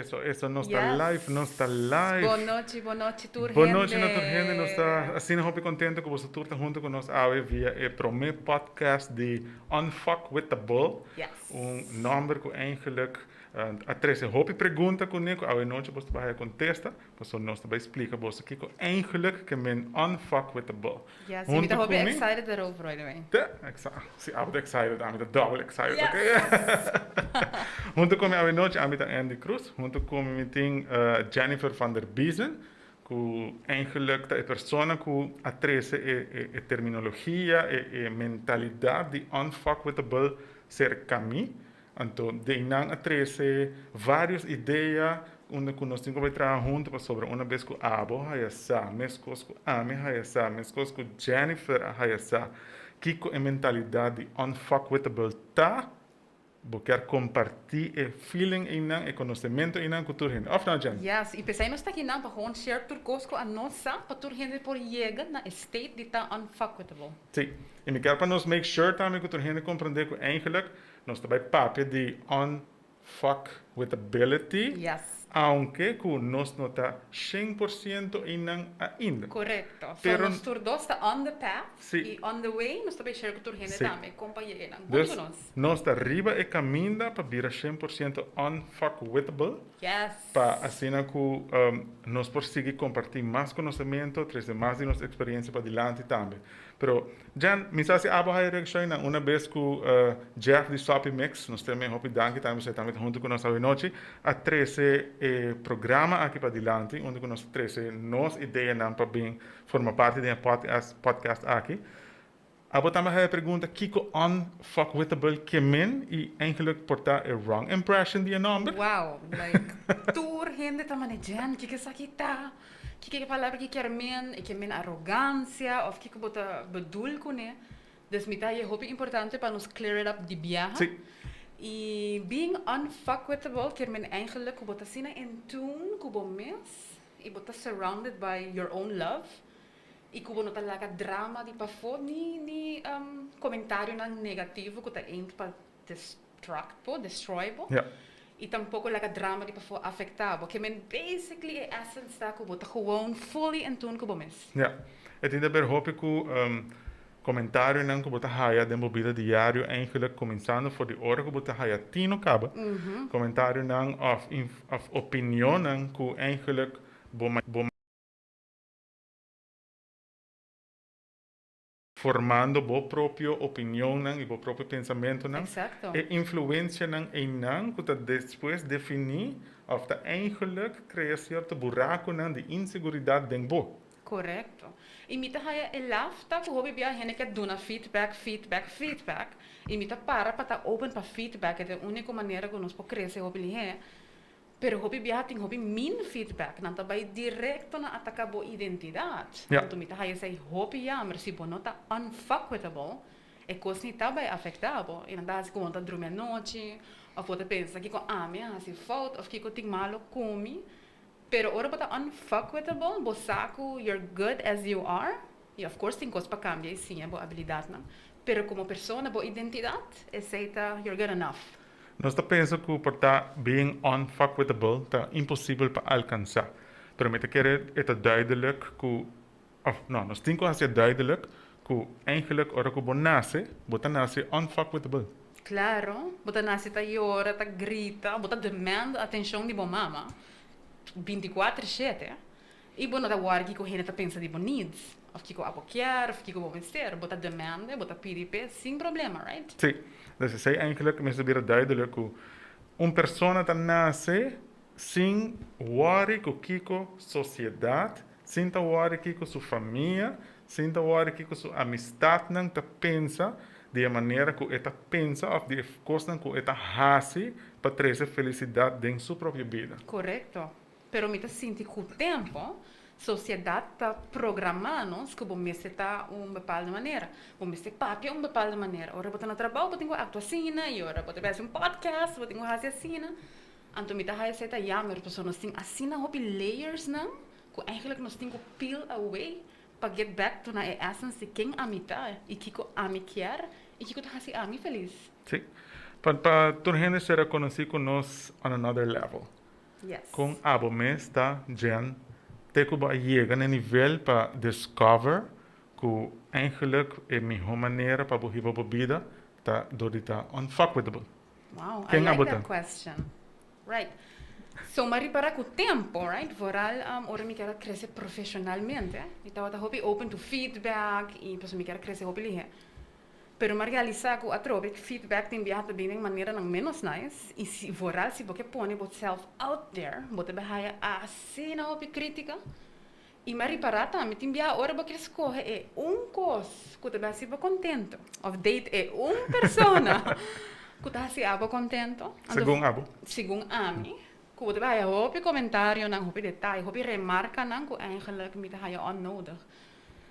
Eso, eso, nos ta live, nos ta live. Bon nochi, bon nochi tur hende. Bon nochi na tur hende, nos ta asina hopi contento cu boso tur ta hunto cu nos awe via e prome podcast di Unfuckwithable. Un nomber cu eigenlijk a trece hopi pregunta cune cu awe nochi boso ta bay haya contesta, pasobra nos ta bay splica boso kico eigenlijk ke men Unfuckwithable. Yes, y mi ta hopi excited erover, by the way. Te? Si abo ta excited, ami ta double excited, ok? Yes! Hunto cu mi awe nochi, ami ta Andy Cruz. Hunto cu mi mi tin Jennifer van der Biezen, cu eigenlijk ta e persona cu a trece e terminologia, e mentalidad di unfuckwithable cerca mi. Anto de einan a trece varios idea unda cu nos tin cu bay traha hunto pasobra una bes cu abo haya sa mescos cu ami haya sa mescos cu Jennifer a haya sa kico e mentalidad di unfuckwithable ta, bo kier comparti e feeling einan, e conocemento einan cu tur hende. Of no, Jen? Yes, y pesey nos ta akinan pa gewoon share tur cos cu anos sa pa tur hende por yega na e state di ta unfuckwithable. Si, y mi kier pa nos make sure tambe cu tur hende comprende cu eigenlijk nos ta bai papia di unfuckwithability, aunke ku nos no ta 100% einan ainda. Korekto. So Pero nos tur dos ta on the path i on the way, nos ta bai share ku tur hende tambe kon pa yega einan. Huntu Dus ku nos. nos ta riba e kaminda pa bira 100% unfuckwithable, pa asina ku nos por sigui kompartí mas konosementu, trese mas di nos eksperensia padilanti tambe. Pero, Jan, mi sa si abo haya reaccion nan una bes cu Jeff di Soppy Mix, nos ta hopi danki tambe pasobra e tambe ta hunto cu nos awenochi, a trece e programa aki padilanti unda cu nos a trece nos ideanan pa bin forma parti den e podcast aki. Abo tambe haya pregunta kico unfuckwithable ke men y eigenlijk por ta e wrong impression di e nomber? Wow, like tur hende ta mane Jan, kico esaki ta? Kiko e palabra ki kier men? E kier men arogancia of kiko bo ta bedoel kuné? Dus mi ta haye hopi importante pa nos clear it up di biaha. I being unfuckwithable kier men eigenlijk ku bo ta asina in tune ku bo mes i bo ta surrounded by your own love i ku bo no ta laga drama di pafó ni ni comentarionan negativo ku ta aimed pa destruct bo, destroy bo, y tampoco laga drama di pafó afecta bo. Ke men basically e essence ta ku bo ta gewoon fully in tune ku bo mes. Ja, e tin ta ber hopi ku comentarionan ku bo ta haya den bo bida diario eigenlijk kuminsando for di ora ku bo ta haya tino kaba, comentarionan of of opinionnan ku eigenlijk bo bo. Formando bo propio opinionnan i bo propio pensamentonan, e influencianan einan cu ta despues defini of ta eigenlijk crea cierto buraconan di inseguridad den bo. Correcto. Y mi ta haya e laf ta cu hopi bia hende ke duna feedback, feedback, feedback, y mi ta para pa ta open pa feedback, e ta e unico manera cu nos por crece hopi lihé. Pero hopi biaha tin hopi mean feedback, nan ta bai directo na ataca bo identidad. Anto mi ta haya esei hopi jammer, si bo no ta unfuckwithable, e cos ni ta bai afecta bo. Y nan ta haci cu bo no ta drumi anochi, of bo ta pensa kico ami a haci fout, of kico tin malo cu mi. Pero ora bo ta unfuckwithable, bo sa cu you're good as you are, y of course tin cos pa cambia y siña bo habilidadnan, pero como persona bo identidad, esei ta you're good enough. Nos ta pensa ku por ta being unfuckwithable ta imposibel pa alkansá. Pero mi ta kere e ta duidelijk ku, òf no, nos tin ku hasié duidelijk ku eigenlijk ora ku bo nase, bo ta nase unfuckwithable. Klaro, bo ta nase ta yora, ta grita, bo ta demand atenshon di bo mama 24 shete i bo no ta wòri kiko hende ta pensa di bo needs, òf kiko abo kier, òf kiko bo mester. Bo ta demand, bo ta pidi p'e sin problema, right? Sí. Dus esei eigenlijk mester bira duidelijk ku un persona ta nase sin wòri ku kiko sosiedat, sin ta wòri kiko su famia, sin ta wòri kiko su amistatnan ta pensa di e manera ku e ta pensa òf di e kosnan ku e ta hasi pa trese felisidat den su propio bida. Korekto. Pero mi ta sinti ku tempo sosiedat ta programá nos ku bo mester ta un bepalde manera, bo mester papia un bepalde manera. Ora bo ta na trabou bo tin ku aktua asina i ora bo ta bai hasi un podcast bo tin ku hasi asina. Anto mi ta haya esei ta jammer pasobra nos tin asina hopi layersnan ku eigenlijk nos tin ku peel away pa get back to na e essence di ken ami ta i kiko ami kier i kiko ta hasi ami felis. Sí. Pa pa tur hende sera konosí ku nos on another level. Yes. Con abo mes ta, Jen, te cu bo a yega na e nivel pa discover cu eigenlijk e miho manera pa bo hiba bo bida ta door di ta unfuckwithable? Wow, I Ken like abo ta? that question. Right. So m'a ripara cu tempo, right, vooral ora mi kier a crece profesionalmente, mi tabata hopi open to feedback y pasobra mi kier a crece hopi lihe. Pero m'a realisa cu atrobe feedback tin biaha ta bini den maneranan menos nice y si vooral si bo ke pone bo self out there, bo ta bay haya asina hopi critica. Y m'a ripara tambe tin biaha ora bo ke scoge e un cos cu ta bay haci bo contento of date e un persona cu ta haci abo contento. Anto Segun abo. Segun ami, cu bo ta bay haya hopi comentarionan, hopi detaye, hopi remarcanan cu eigenlijk mi ta haya onnodig.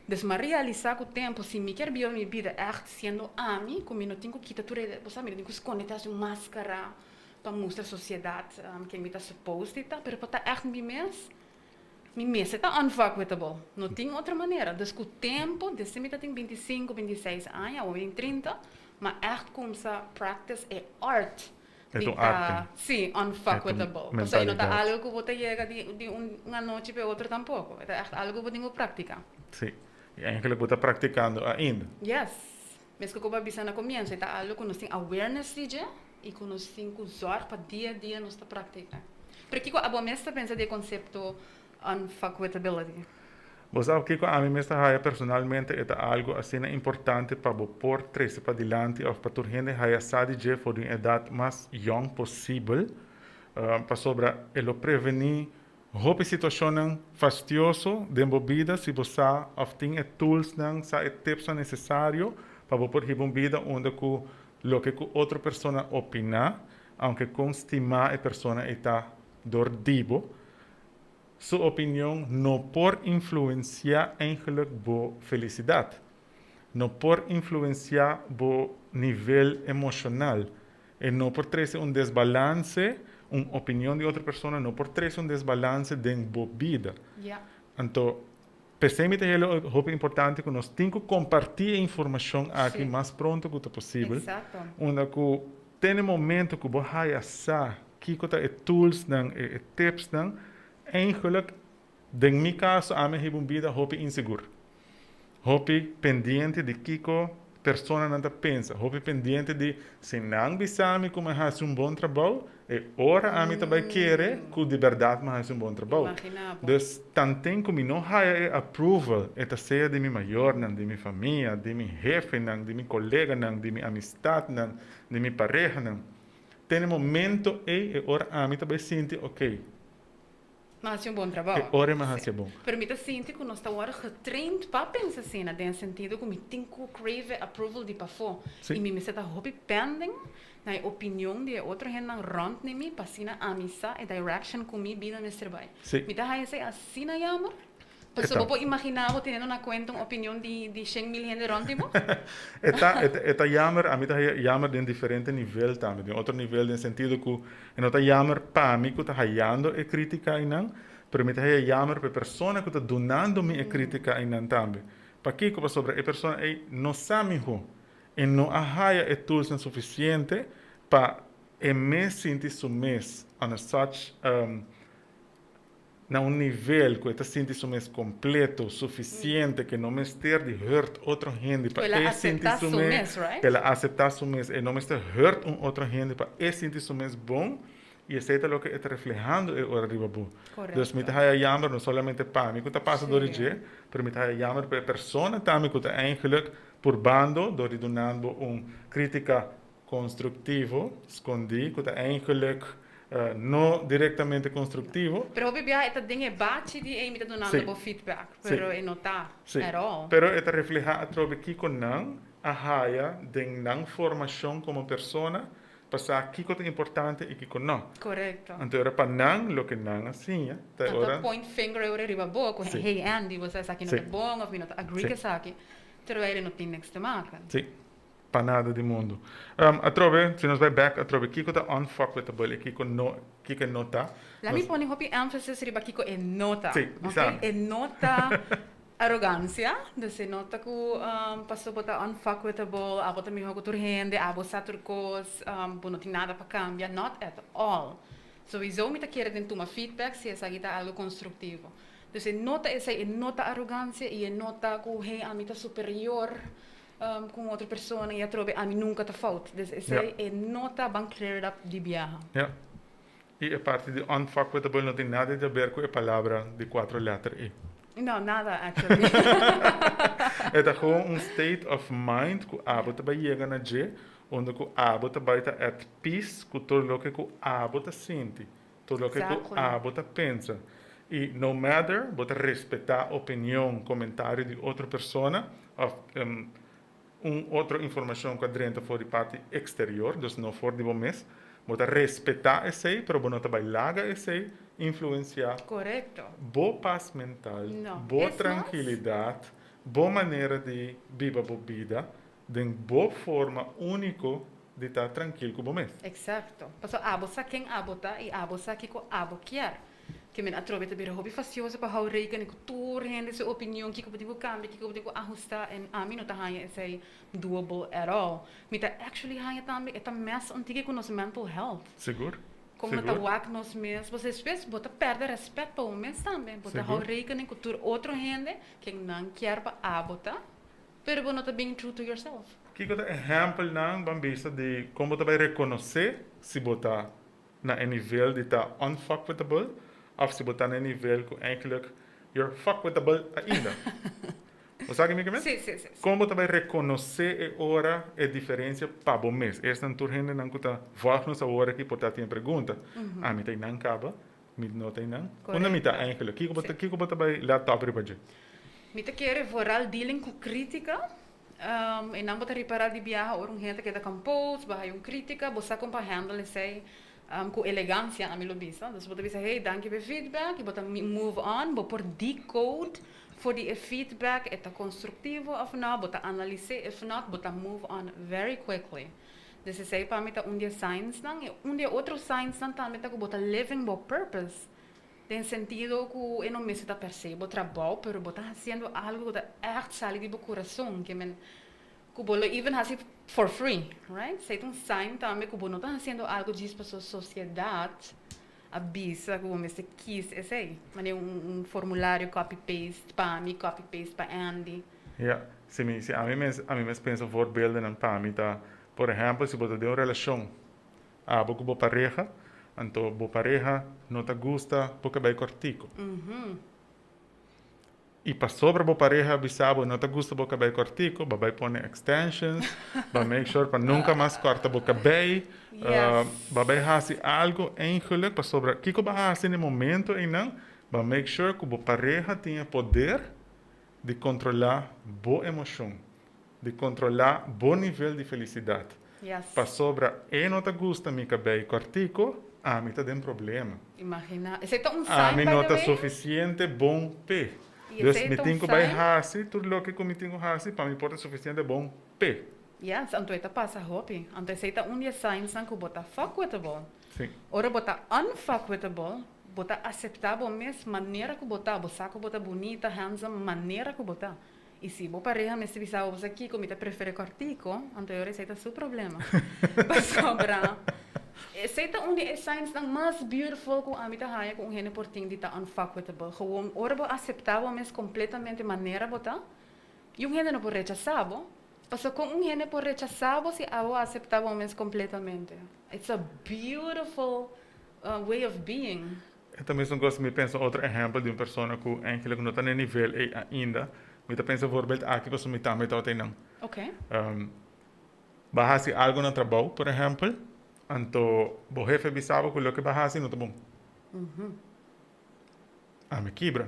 Dus m'a realisa cu tempo si mi kier biba mi bida echt siendo ami, cu mi no tin cu kita tur e, bo sa, mi no tin cu sconde tras di un mascara pa mustra sociedad ken mi ta supposed di ta, pero pa ta echt mi mes, Mi mester ta unfuckwithable. No tin otro manera. Dus cu tempo, desde mi ta tin 25, 26 aña, awor mi tin 30, m'a echt cumsa practice e art E di ta un ta, arte. si, E ta un unfuckwithable. Pasobra e no ta mentalidad. algo cu bo ta yega di di un un anochi p'e otro tampoco. E ta echt algo cu bo tin cu practica. Si. Y eigenlijk bo ta practicando ainda. Yes. Mesco cu bo a bisa na comienzo, e ta algo cu nos tin awareness di dje y cu nos tin cu zorg pa dia a dia nos ta practica. Pero kico abo mes ta pensa di e concepto unfuckwithability? Bo sa kico ami mes ta haya personalmente e ta algo asina importante pa bo por trece padilanti of pa tur hende haya sa di dje for di un edad mas yong posibel pasobra e lo preveni Hopi situacionnan fastioso den bo bida si bo sa of tin e toolsnan, sa e tipsnan necesario pa bo por hiba un bida unda cu loke cu otro persona opina, aunke con stima e persona ei ta door di bo, su opinion no por influencia eigenlijk bo felicidad, no por influencia bo nivel emocional. E no por trece un desbalance, un opinion di otro persona no por trece un desbalance den bo bida. Anto, p'esei mi ta hel hopi importante cu nos tin cu comparti e informacion aki mas pronto cu ta posibel. Unda cu te na e momento cu bo haya sa kico ta e toolsnan, e tipsnan, eigenlijk Den mi kaso ami a hiba un bida hopi insigur, hopi pendiente di kiko personanan ta pensa, hopi pendiente di si nan bisa mi ku mi a hasi un bon trabou, e ora ami ta bai kere ku di bèrdat mi a hasi un bon trabou. Dus tanten ku mi no haya e approval, e ta sea di mi mayornan, di mi famia, di mi hefenan, di mi koleganan, di mi amistatnan, di mi parehanan, te na e momento ei e ora ami ta bai sinti, oké, M'a hasi un bon trabou. E ora m'a hasi bon. Pero mi ta sinti ku nos ta wòrdu getraind pa pensa asina, den sentido ku mi tin ku crave e approval di pafó. I mi mester ta hopi pending na e opinion di e otro hendenan rònt di mi pa asina ami sa e direction ku mi bida mester bai. Mi ta haña esei asina jammer. Pasobra bo por imaginá bo teniendo na kuenta un opinion di di shen mil hende rònt di bo? E ta e ta jammer, ami ta haña jammer den diferente nivel tambe. Den otro nivel den sentido ku e no ta jammer pa mi ku ta hayando e krítika einan, pero mi ta haña jammer pa e persona ku ta dunando mi e krítika einan tambe. Pakiko? Pasobra e persona ei no sa mihó. E no a haya e toolsnan sufisiente pa e mes sinti su mes on a such na un nivel ku e ta sinti su mes kompleto, sufisiente, ku e no mester di hurt otro hende pa e sinti su mes, el a aseptá su mes, e no mester hurt un otro hende pa e sinti su mes bon, i esei ta loke e ta reflehando e ora riba bo. Dus mi ta haya jammer no solamente pa mi ku ta pasa dor di dje, pero mi ta haya jammer pa e persona tambe ku ta eigenlijk purbando dor di dunando un kritika Constructivo, skondí, ku ta eigenlijk no direktamente constructivo. Pero hopi biaha e ta den e bachi di ey mi ta dunando bo feedback, pero e no ta at all. Pero e ta reflehá atrobe kiko nan a haya den nan formashon komo persona pa sa kiko ta importante i kiko no. Korekto. Anto ora pa nan loke nan a siña ta e ora. Nan ta point finger e ora riba bo ku hey Andy bo sa esaki no ta bon of mi no ta agree ku esaki, terwijl e no tin niks te maken. Sí. Pa nada di mundu. Atrobe, si nos bai bek atrobe, kiko ta unfuckwithable i kiko no, kiko e no ta? Laat mi pone hopi énfasis riba kiko e no ta. Sí, bisa mi. E no ta arogansia, dus e no ta ku paso bo ta unfuckwithable, abo ta mihó ku tur hende, abo sa tur kos, bo no tin nada pa kambia, not at all. Sowieso mi ta kere den tuma feedback si esaki ta algo constructivo. Dus e no ta esey, e no ta arrogancia y e no ta cu hey, ami ta superior cu otro persona y atrobe ami nunca ta fout. Dus esey e no ta, ban clear it up di biaha. Ja. Y e parti di unfuckwithable no tin nada di haber cu e palabra di cuatro letter ey. No, nada actually. E ta gewoon un state of mind cu abo ta bay yega na dje, unda cu abo ta bay ta at peace cu tur loke cu abo ta sinti, tur loke cu abo ta pensa. Y no matter bo ta respeta opinion, comentario di otro persona of un otro informacion cu a drenta for di parti exterior, dus no for di bo mes, bo ta respeta esey, pero bo no ta bay laga esey influencia bo pas mental, bo trankilidad, bo manera di biba bo bida den bo forma unico di ta trankil cu bo mes. Exacto. Pasobra abo sa ken abo ta y abo sa kico abo kier. Ke men atrobe ta bira hopi fastioso pa hou rekening ku tur hende su opinion, kiko bo tin ku kambia, kiko bo tin ku ahustá, en ami no ta haña esei doable at all. Mi ta actually haña tambe e ta mess un tiki ku nos mental health. Sigur. Kon no ta wak nos mes, pasobra despues bo ta pèrdè rèspèt pa bo mes tambe. Bo ta hou rekening ku tur otro hende ken nan kier pa abo ta, pero bo no ta being true to yourself. Kiko ta ehèmpelnan ban bisa di kon bo ta bai rekonosé si bo ta na e nivel di ta unfuckwithable of si bo ta na e nivel ku eigenlijk you're fuckwithable ainda. Bo sa ki mi ke men? Sí, sí, sí. Kon bo ta bai rekonosé e ora e diferensia pa bo mes? Esnan tur hendenan ku ta volg nos awor aki por ta tin e pregunta. Ami ta einan kaba? Mi no ta einan? Unda mi ta eigenlijk? Kiko bo ta kiko bo ta bai let op riba dje? Mi ta kere vooral dealing ku kritika. E nan bo ta ripará di biaha ora un hende ta keda composed, bo haya un critica, bo sa con pa handle esey cu elegancia, ami lo bisa. Dus bo ta bisa, hey, danki pa e feedback, y bo ta move on, bo por decode for di e feedback e ta constructivo of no, bo ta analis'é, if not, bo ta move on very quickly. Dus esey pa mi ta un di e signsnan, y un di e otro signsnan tambe ta cu bo ta living bo purpose. Den sentido ku e no mester ta per se bo trabou, pero bo ta hasiendo algu ku ta ègt sali di bo kurason, ke men ku bo lo even hasi for free, right? Esei ta un sign tambe ku bo no ta hasiendo algu djis pasobra sosiedat a bisa ku bo mester kis esei. Manera un un formulario copy paste pa mi, copy paste pa Andy. Ya, si mi si ami mes ami mes pensa voorbeeldennan pa mi ta, por ehèmpel si bo ta den un relashon Abo ku bo pareha, anto bo pareha no ta gusta bo kabei kòrtiku. I pasobra bo pareha a bisa bo no ta gusta bo kabei kòrtiku, bo bai pone extensions, bo make sure pa nunka mas kòrta bo kabei, bo bai hasi algu eigenlijk pasobra kiko bo a hasi na e momento einan, bo a make sure ku bo pareha tin e poder di kontrolá bo emoshon. Di kontrolá bo nivel di felisidat. Pasobra e no ta gusta mi kabei kòrtiku, ami ta den problema. Imaginá. Esei ta un sign, by the way. Ami no ta sufisiente bon p'e. Dus mi tin ku bai hasi tur loke ku mi tin ku hasi pa mi por ta sufisiente bon p'e. Yes, anto e ta pasa hopi. Anto esei ta un di e signsnan ku bo ta fuckwithable. Sí. Ora bo ta unfuckwithable, bo ta aseptá bo mes manera ku bo ta. Bo sa ku bo ta bunita, handsome, manera ku bo ta. I si bo pareha mester bisa bo sa kiko mi ta prefere kòrtico, anto e ora esei ta su problema. Pasobra esei ta un di e signsnan mas beautiful ku ami ta haña ku un hende por tin di ta unfuckwithable. Gewoon ora bo aseptá bo mes kompletamente manera bo ta, i un hende no por rechasá bo. Pasobra kon un hende por rechasá bo si abo a aseptá bo mes kompletamente? It's a beautiful way of being. E ta mesun kos, mi pensa otro ehèmpel di un persona ku eigenlijk no ta na e nivel ei ainda. Mi ta pensa voorbeeld aki pasobra mi tambe tabata einan. Bo a hasi algu na trabou, por ehèmpel, anto bo hefe bisa bo ku loke bo a hasi no ta bon. Ami kibra.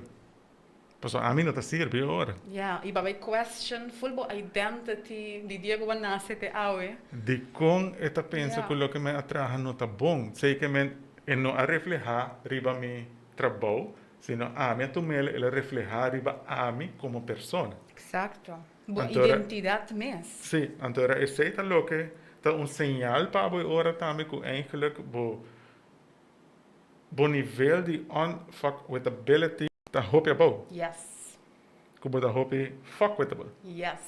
Pasobra ami no ta sirbi e ora. Ya, i bo a bai question full bo identity di dia ku bo a nase te awe. Dikon e ta pensa ku loke mi a traha no ta bon? Zekerment e no a reflehá riba mi trabou, sino ami a tum'el, el a reflehá riba ami komo persona. Eksakto. Bo identidat mes. Sí, anto era esei ta loke ta un señal pa bo e ora tambe ku eigenlijk bo Bo nivel di unfuckwithability ta hopi abou. Yes. Ku bo ta hopi fuckwithable. Yes.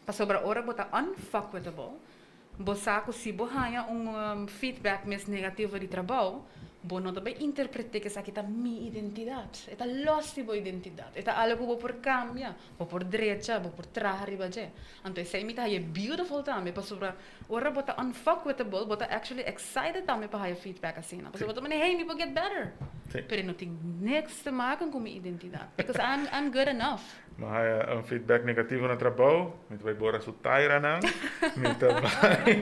Pasobra ora bo ta unfuckwithable, bo sa ku si bo haña un feedback mes negativo di trabou, Bo no ta bay interprete cu esaki ta mi identidad. E ta los di bo identidad. E ta algo cu bo por cambia, bo por drecha, bo por traha riba dje. Anto esey mi ta haya beautiful tambe pasobra ora bo ta unfuckwithable, bo ta actually excited tambe pa haya feedback asina. Pasobra bo ta manda, hey, mi por get better. Pero e no tin niks te maken cu mi identidad. Because I'm good enough. Mi a haya un feedback negativo na trabou, mi ta bai bora su tairanan, mi ta bai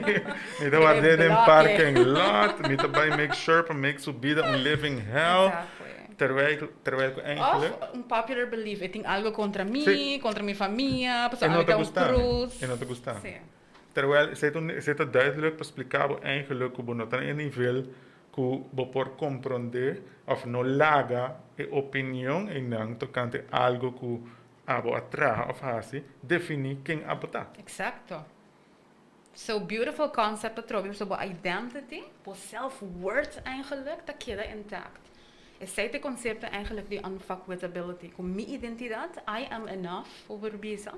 mi ta ward'é den parking lot, mi ta bai make sure pa make su bida un living hell, terwijl terwijl ku eigenlijk. Of un popular belief, e tin algo kontra mi, kontra mi famia, pasobra ami ta un cruz. E no ta gusta mi. Terwijl esei ta un esei ta duidelijk pa splika bo eigenlijk ku bo no ta na e nivel Ku bo por komprondé òf no laga e opinion einan tokante algu ku abo a traha òf hasi definí ken abo ta. Exacto. So beautiful concept atrobe pasobra bo identity, bo self worth eigenlijk ta keda intact. Esei ta e concepto eigenlijk di unfuckwithability, ku mi identidad, I am enough, bo por bisa,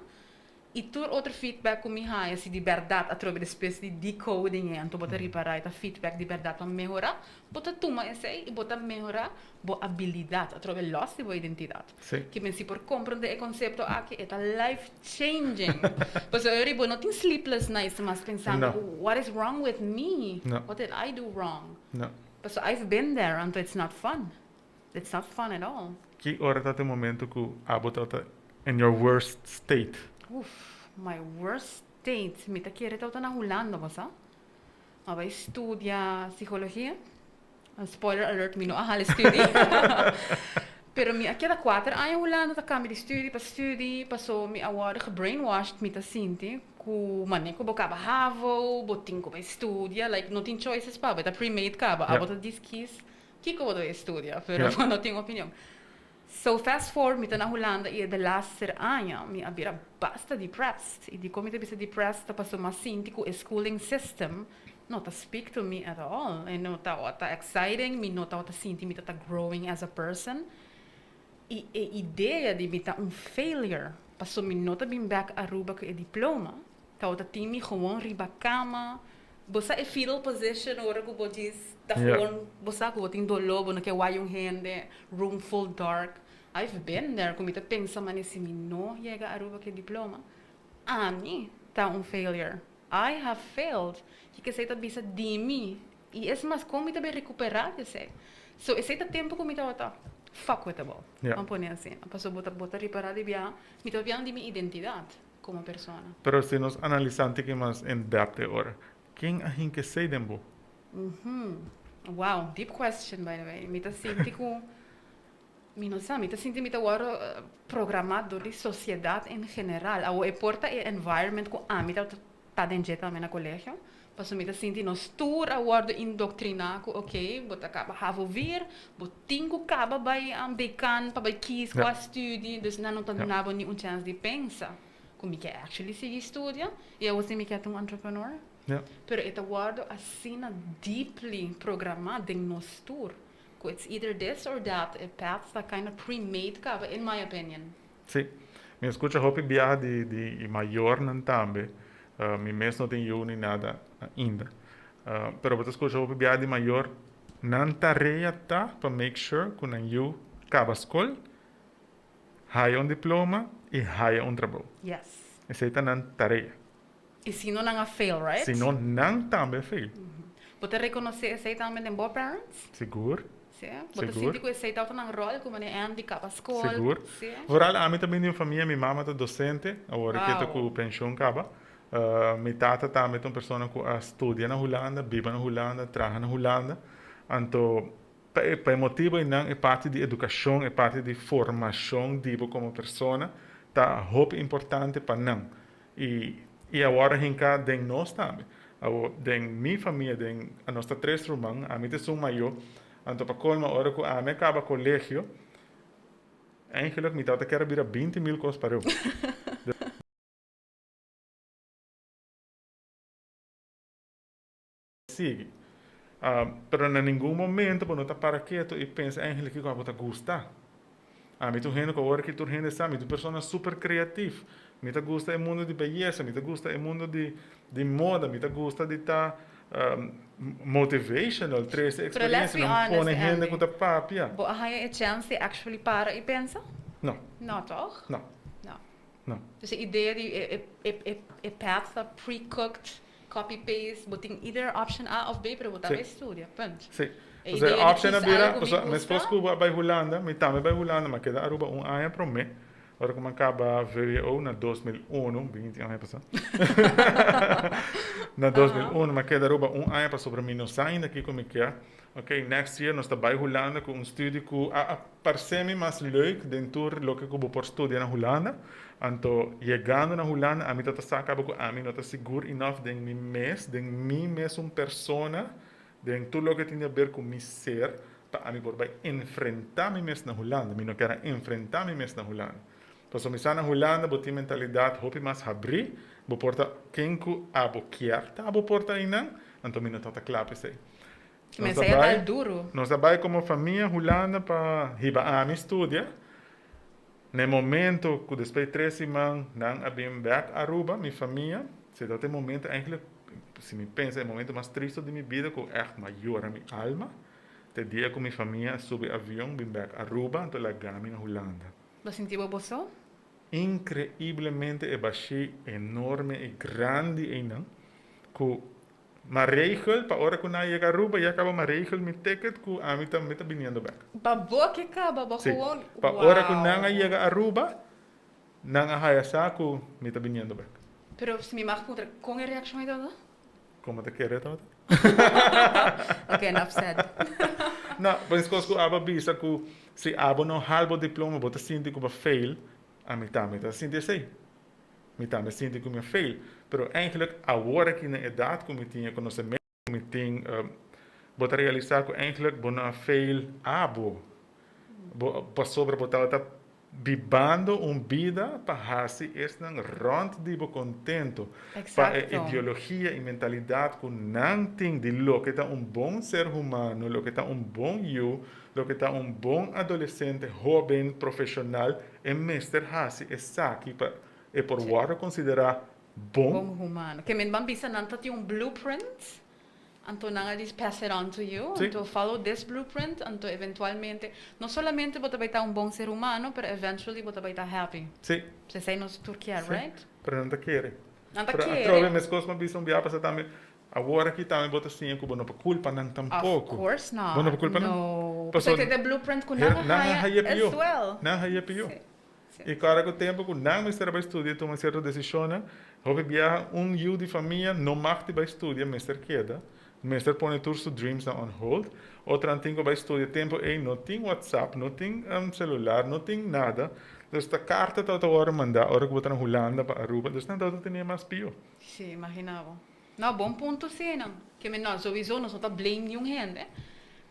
I tur otro feedback ku mi haña si di bèrdat atrobe despues di decoding e anto bo ta ripará e ta feedback di bèrdat pa mehorá, bo ta tuma esei i bo ta mehorá bo abilidat atrobe lòs di bo identidat. Ki men si por komprondé e konsepto aki e ta life changing. Pasobra ora bo no tin sleepless nights mas pensando ku what is wrong with me? What did I do wrong? Pasobra I've been there anto it's not fun. It's not fun at all. Ki ora ta e momento ku abo ta in your worst state? Uf, my worst state. Mi ta kere tabata na Hulanda, bo sa. Mi a bai studia psicologia. Spoiler alert, mi no a hala e studi. Pero mi a keda kuater aña Hulanda ta kambia di studi pa studi, paso mi a wòrdu gebrainwashed, mi ta sinti ku manera ku bo kaba havo, bo tin ku bai studia, like no tin choices pa bo, e ta pre-made kaba, abo ta diskis Kiko bo ta bay studia? Pero bo no tin opinion. So fast forward mi ta na Hulanda y e delaster aña mi a bira basta depressed. Y dikon mi ta bisa depressed ta pasobra mi a sinti ku e schooling system no ta speak to me at all. E no tabata exciting, mi no tabata sinti mi ta ta growing as a person. Y e idea di mi ta un failure pasobra mi no ta bin bek Aruba ku e diploma tabata tin mi gewoon riba kama. Bo sa e fetal position ora ku bo djis ta gewoon bo sa ku bo tin doló, bo no ke wak un hende, room full dark. I've been there ku mi ta pensa mane si mi no yega Aruba ku e diploma, ami ta un failure. I have failed. Kiko esei ta bisa di mi? I es mas kon mi ta bin rekuperá di esei? So esei ta tempu ku mi tabata fuckwithable, ban pone asina. Pasobra bo ta bo ta ripará di biaha, mi ta papiando di mi identidat komo persona. Pero si nos analisá un tiki mas in depth e ora, ken a hinka esei den bo? Wow, deep question by the way. Mi ta sinti ku, mi no sa, mi ta sinti mi ta wòrdu programá dor di sosiedat en general. Awor e por ta e environment ku ami tabata ta den dje tambe na colegio, pasobra mi ta sinti nos tur a wordo indoctrina cu ok, bo ta caba havo vier, bo tin cu caba bay decan pa bay kies cua studie, dus nan no ta duna bo ni un chance di pensa cu mi ke actually sigui studia y awor si mi ke ta un entrepreneur. Pero e ta wordo asina deeply programa den nos tur cu it's either this or that, e path ta kinda pre-made caba in my opinion. Sí. Mi a skucha hopi biaha di di mayornan tambe. Mi mes no tin yu ni nada ainda. Pero bo ta skucha hopi biaha di mayor, nan tarea ta pa make sure ku nan yu kaba skol, haya un diploma i haya un trabou. Yes. Esei ta nan tarea. I si no nan a fail, right? Si no nan tambe a fail. Bo ta rekonosé esei tambe den bo parents? Sigur. Sí. Bo ta sinti ku esei tabata nan ròl ku manera Andy kaba skol? Sigur. Sí. Vooral ami ta bini di un famia, mi mama ta dosente, awor e ke ta ku penshon kaba. Mi tata tambe ta un persona ku a studia na Hulanda, biba na Hulanda, traha na Hulanda. Anto pa e pa e motibu einan e parti di edukashon, e parti di formashon di bo komo persona ta hopi importante pa nan. I i awor a hinka den nos tambe. Awor, den mi famia, den nos ta tres ruman, ami ta esun mayó. Anto pa kolmo ora ku ami a kaba kolegio, eigenlijk mi tabata kier a bira 20.000 kos pareu. Sigui. Pero na ningun momento bo no ta para keto i pensa eigenlijk kiko abo ta gusta. Ami ta un hende ku awor aki tur hende sa mi ta un persona super kreatif. Mi ta gusta e mundo di beyesa, mi ta gusta e mundo di di moda, mi ta gusta di ta. Motivational, trece experiencia, no pone hende cu ta papia. Bo a haya e chance di actually para y pensa? No. No, toch? No. No. No. Dus e idea di e path ta pre-cooked, copy-paste, bo tin either option A of B, pero bo ta bay studia, punt. Si. E idea di option a bira, mescos cu bo a bay Hulanda, mi tambe bay Hulanda, mi a keda Aruba un aña prome. Ora ku mi a kaba VWO na 2001, 20 aña pasá. Na 2001 mi a keda Aruba un aña pasobra mi no sa ainda kiko mi kier. Ok, next year nos ta bai Hulanda ku un studio ku a a parse mi mas leuk den tur loke ku bo por studia na Hulanda. Anto yegando na Hulanda ami ta ta sa kaba ku ami no ta sigur enough den mi mes, den mi mesun persona, Den tur loke tin di haber ku mi ser, pa ami por bai enfrentá mi mes na Hulanda. Mi no kier a enfrentá mi mes na Hulanda. Pasobra mi sa na Hulanda bo tin mentalidat hopi mas habrí, bo por ta ken ku abo kier ta abo por ta einan, anto mi no tabata kla pa esei. Nos a bai, nos a bai komo famia Hulanda pa hiba ami studia. Na e momento ku despues di tres siman nan a bin bek Aruba, mi famia, si tabata e momento eigenlijk, si mi pensa e momento mas tristo di mi bida ku ègt m'a yora mi alma, ta e dia ku mi famia a subi avion bin bek Aruba anto laga mi na Hulanda. Bo sinti bo bo so? Inkreiblemente e bashí enorme i grandi einan ku Ma regel pa ora ku nan yega Aruba ya kaba ma regel mi ticket ku ami ta mi ta biniendo bek. Pa bo ke kaba bo Si, gewoon pa ora ku nan a wow. yega Aruba nan a haya sa ku mi ta biniendo bek. Pero si mi mag puntra kon e reakshon ei tabata? Komo ta kere tabata? Ok enough said. No, meskos ku abo a bisa ku si abo no hal bo diploma bo ta sinti ku bo fail, ami tambe ta sinti esei. Mi tambe sinti ku mi a fail. Pero eigenlijk awor aki na edat ku mi tin e konosementu ku mi tin, bo ta realisá ku eigenlijk bo no a fail abo. Bo pasobra bo tabata bibando un bida pa hasi esnan rònt di bo kontento. Pa e ideologia i mentalidat ku nan tin di loke ta un bon ser humano, loke ta un bon yu, loke ta un bon adolesente, hóben, profeshonal, E mester hasi esaki pa e por wòrdu konsiderá bon. Bon humano. Ke men ban bisa nan ta tin un blueprint, anto nan a dis pass it on to you, anto follow this blueprint, anto eventualmente no solamente bo ta bai ta un bon ser humano, pero eventually bo ta bai ta happy. Esei nos tur kier, right? Pero nan ta kere. Nan ta kere. Pero atrobe meskos mi a bisa un bia pasa tambe, Awor aki tambe bo ta siña ku bo no por kulpa nan tampoko. Of course not. Bo no por kulpa nan. No. Pasobra ta e blueprint ku nan a haya as well. Nan a haya pió. I kòrda ku tempu ku nan mester a bai studia i tuma sierto desishonnan, hopi biaha un yu di famia no mag di bai studia, mester keda, mester pone tur su dreamsnan on hold. Otronan tin ku bai studia tempu ei no tin whatsapp, no tin celular, no tin nada. Dus ta karta tabata wòrdu mandá ora ku bo ta na Hulanda pa Aruba, dus nan tabata tene mas pió. Sí, imagina bo. No, bon punto sí nan. Ke men no, souiso nos no ta blame niun hende,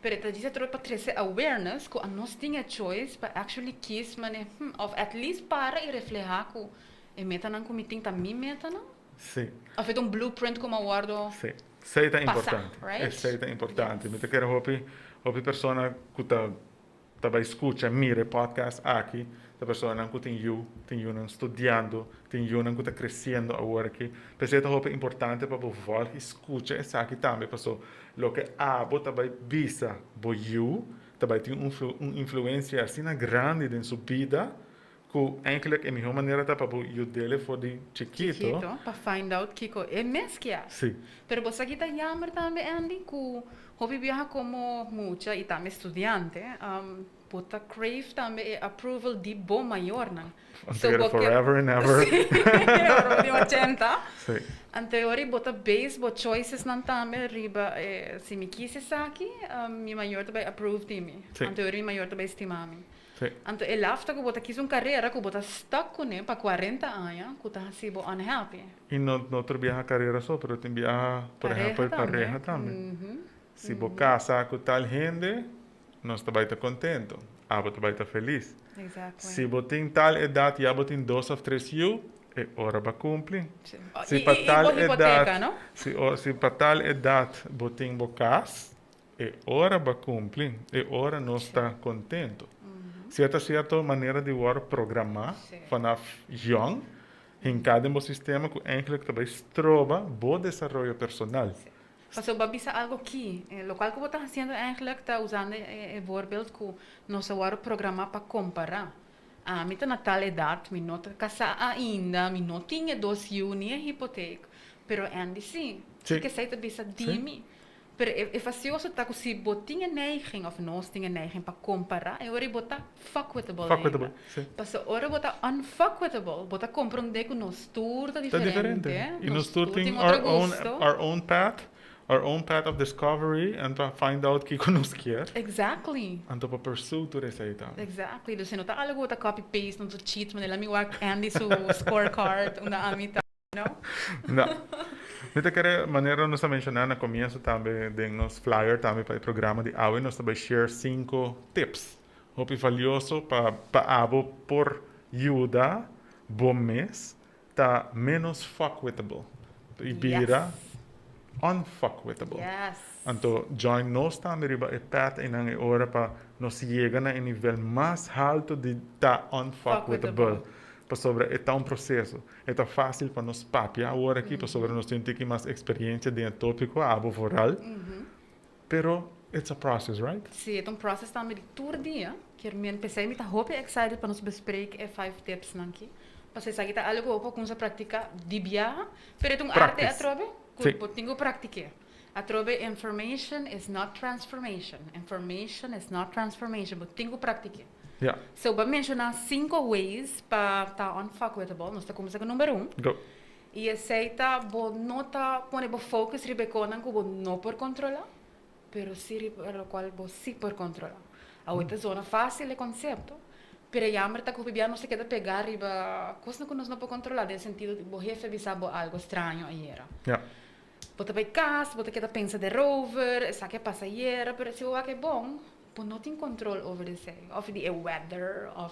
pero e ta djis atrobe pa trese awareness ku anos tin e choice pa actually kies mane hmm, of at least para i refleha ku e metanan ku mi tin ta mi metanan? Sí. Of e ta un blueprint ku mi a wordo Sí. Esei ta pasa, importante. right? Esei ta importante. Yes. Mi ta kere hopi, hopi persona ku ta Ta bai skucha, mira e podcast aki, ta personanan ku tin yu, tin yunan studiando, tin yunan ku ta kresiendo awor aki. P'esei ta hopi importante pa bo vòlg i skucha esaki tambe, paso loke abo ta bai bisa bo yu ta bai tin un un influensia asina grandi den su bida ku eindelijk e mihó manera ta pa bo yud'el for di chikito. Chikito, pa find out kiko e mes kier. Sí. Pero bo sa ki ta jammer tambe, Andy, ku hopi biaha komo mucha i tambe studiante, bo ta crave tambe e approval di bo mayornan. So bo ke. Forever and ever. Sí, ora bo tin ochenta. Sí. Anto e ora bo ta base bo choicesnan tambe riba e si mi kis esaki, mi mayor ta bai approve di mi. Sí. Anto e ora mi mayor ta bai stima mi. Sí. Anto e lafta ku bo ta kis un karera ku bo ta stuck kuné pa kuarenta aña ku ta hasi bo unhappy. I no no tur biaha karera so, pero tin biaha por ehèmpel pareha tambe. Si bo kasa ku tal hende, nos ta bai ta kontento, abo ta bai ta felis. Si bo tin tal edat ya bo tin dos òf tres yu, e ora bo a kumpli. Si pa tal edat, si si pa tal edat bo tin bo kas, E ora bo a cumpli, e ora nos ta contento. Cierto cierto manera di word programa vanaf jong, hinca den bo sistema cu eigenlijk ta bay stroba bo desaroyo personal. Paso bo a bisa algo ki, locual cu bo ta haciendo eigenlijk ta usando e voorbeeld cu nos a worde programa pa compara. Ami ta na tal edad, mi no ta casa ainda, mi no tin e dos yiu ni e hipoteek, pero Andy si. Kico esey ta bisa di mi? Pero e facioso ta cu si bo tin e neiging of nos tin e neiging pa compara, e ora bo ta fuckwithable ainda. Pasobra ora bo ta unfuckwithable, bo ta comprende cu nos tur ta diferente, y nos tur tin our own, our own path, our own path of discovery and pa find out kico nos kier. Anto pa pursue tur esey tambe. Exactly. Dus e no ta algo cu bo ta copy paste, no ta cheat, manera mi wak Andy su scorecard unda ami ta. No? No. Mi ta kere, manera nos a menshoná na komienso tambe den nos flyer tambe pa e programa di awe, nos ta bai share sinku tips hopi valioso pa pa abo por yuda bo mes ta ménos fuckwithable i bira unfuckwithable. Anto join nos tambe riba e path einan e ora pa nos yega na e nivel mas halto di ta unfuckwithable. Pasobra e ta un proseso. E ta fásil pa nos papia awor aki pasobra nos tin un tiki mas eksperiencia den e tópiko, abo vooral. Pero it's a process, right? Sí, e ta un process tambe di tur dia. Kier men p'esei mi ta hopi excited pa nos bespreek e five tipsnan aki. Pasobra esaki ta algo ku bo por kumsa praktiká di biaha, pero e ta un arte atrobe ku bo tin ku praktik'é. Atrobe information is not transformation, information is not transformation, bo tin ku praktik'é. So bo a menshoná sinku ways pa ta unfuckwithable, nos ta kumsa ku number un. Go. I esei ta bo no ta pone bo focus riba e konan ku bo no por kontrolá, pero si riba lokual bo si por kontrolá. Awe ta zona fásil e konsepto, pero e yamber ta ku hopi bia nos ta keda pegá riba kosnan ku nos no por kontrolá, den sentido di bo hefe a bisa bo algu straño ayera. Bo ta bai kas, bo ta keda pensa derover, esaki a pasa ayera, pero si bo wak e bon, bo no tin kontrol over esei, òf di e weather, òf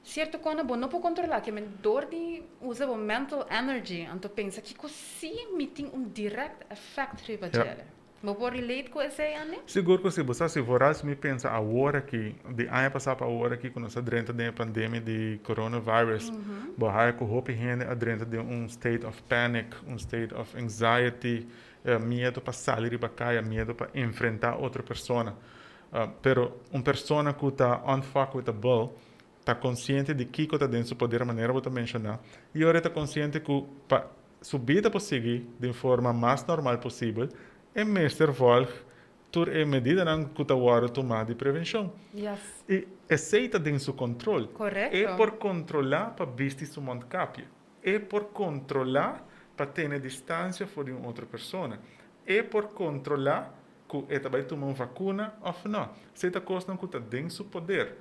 sierto kona bo no por kontrolá. Ke men dor di usa bo mental energy anto pensa kiko si mi tin un direct effect riba djele. Bo por relate ku esei, Andy? Sigur ku si. Bo sa si vooral si mi pensa awor aki, di aña pasá pa awor aki ku nos a drenta den e pandemia di coronavirus, bo haya ku hopi hende a drenta den un state of panic, un state of anxiety, miedo pa sali riba kaya, miedo pa enfrentá otro persona. Pero un persona ku ta unfuckwithable ta konsiente di kiko ta den su poder manera bo ta menshoná i ora e ta konsiente ku pa su bida por sigui den forma mas normal posibel, e mester volg tur e medidanan ku ta wòrdu tumá di prevenshon. I esei ta den su kontrol. E por kontrolá pa bisti su mondkapje. E por kontrolá pa tene distansia for di un otro persona. E por kontrolá ku e ta bai tuma un vakuna òf nò. Esei ta kosnan ku ta den su poder.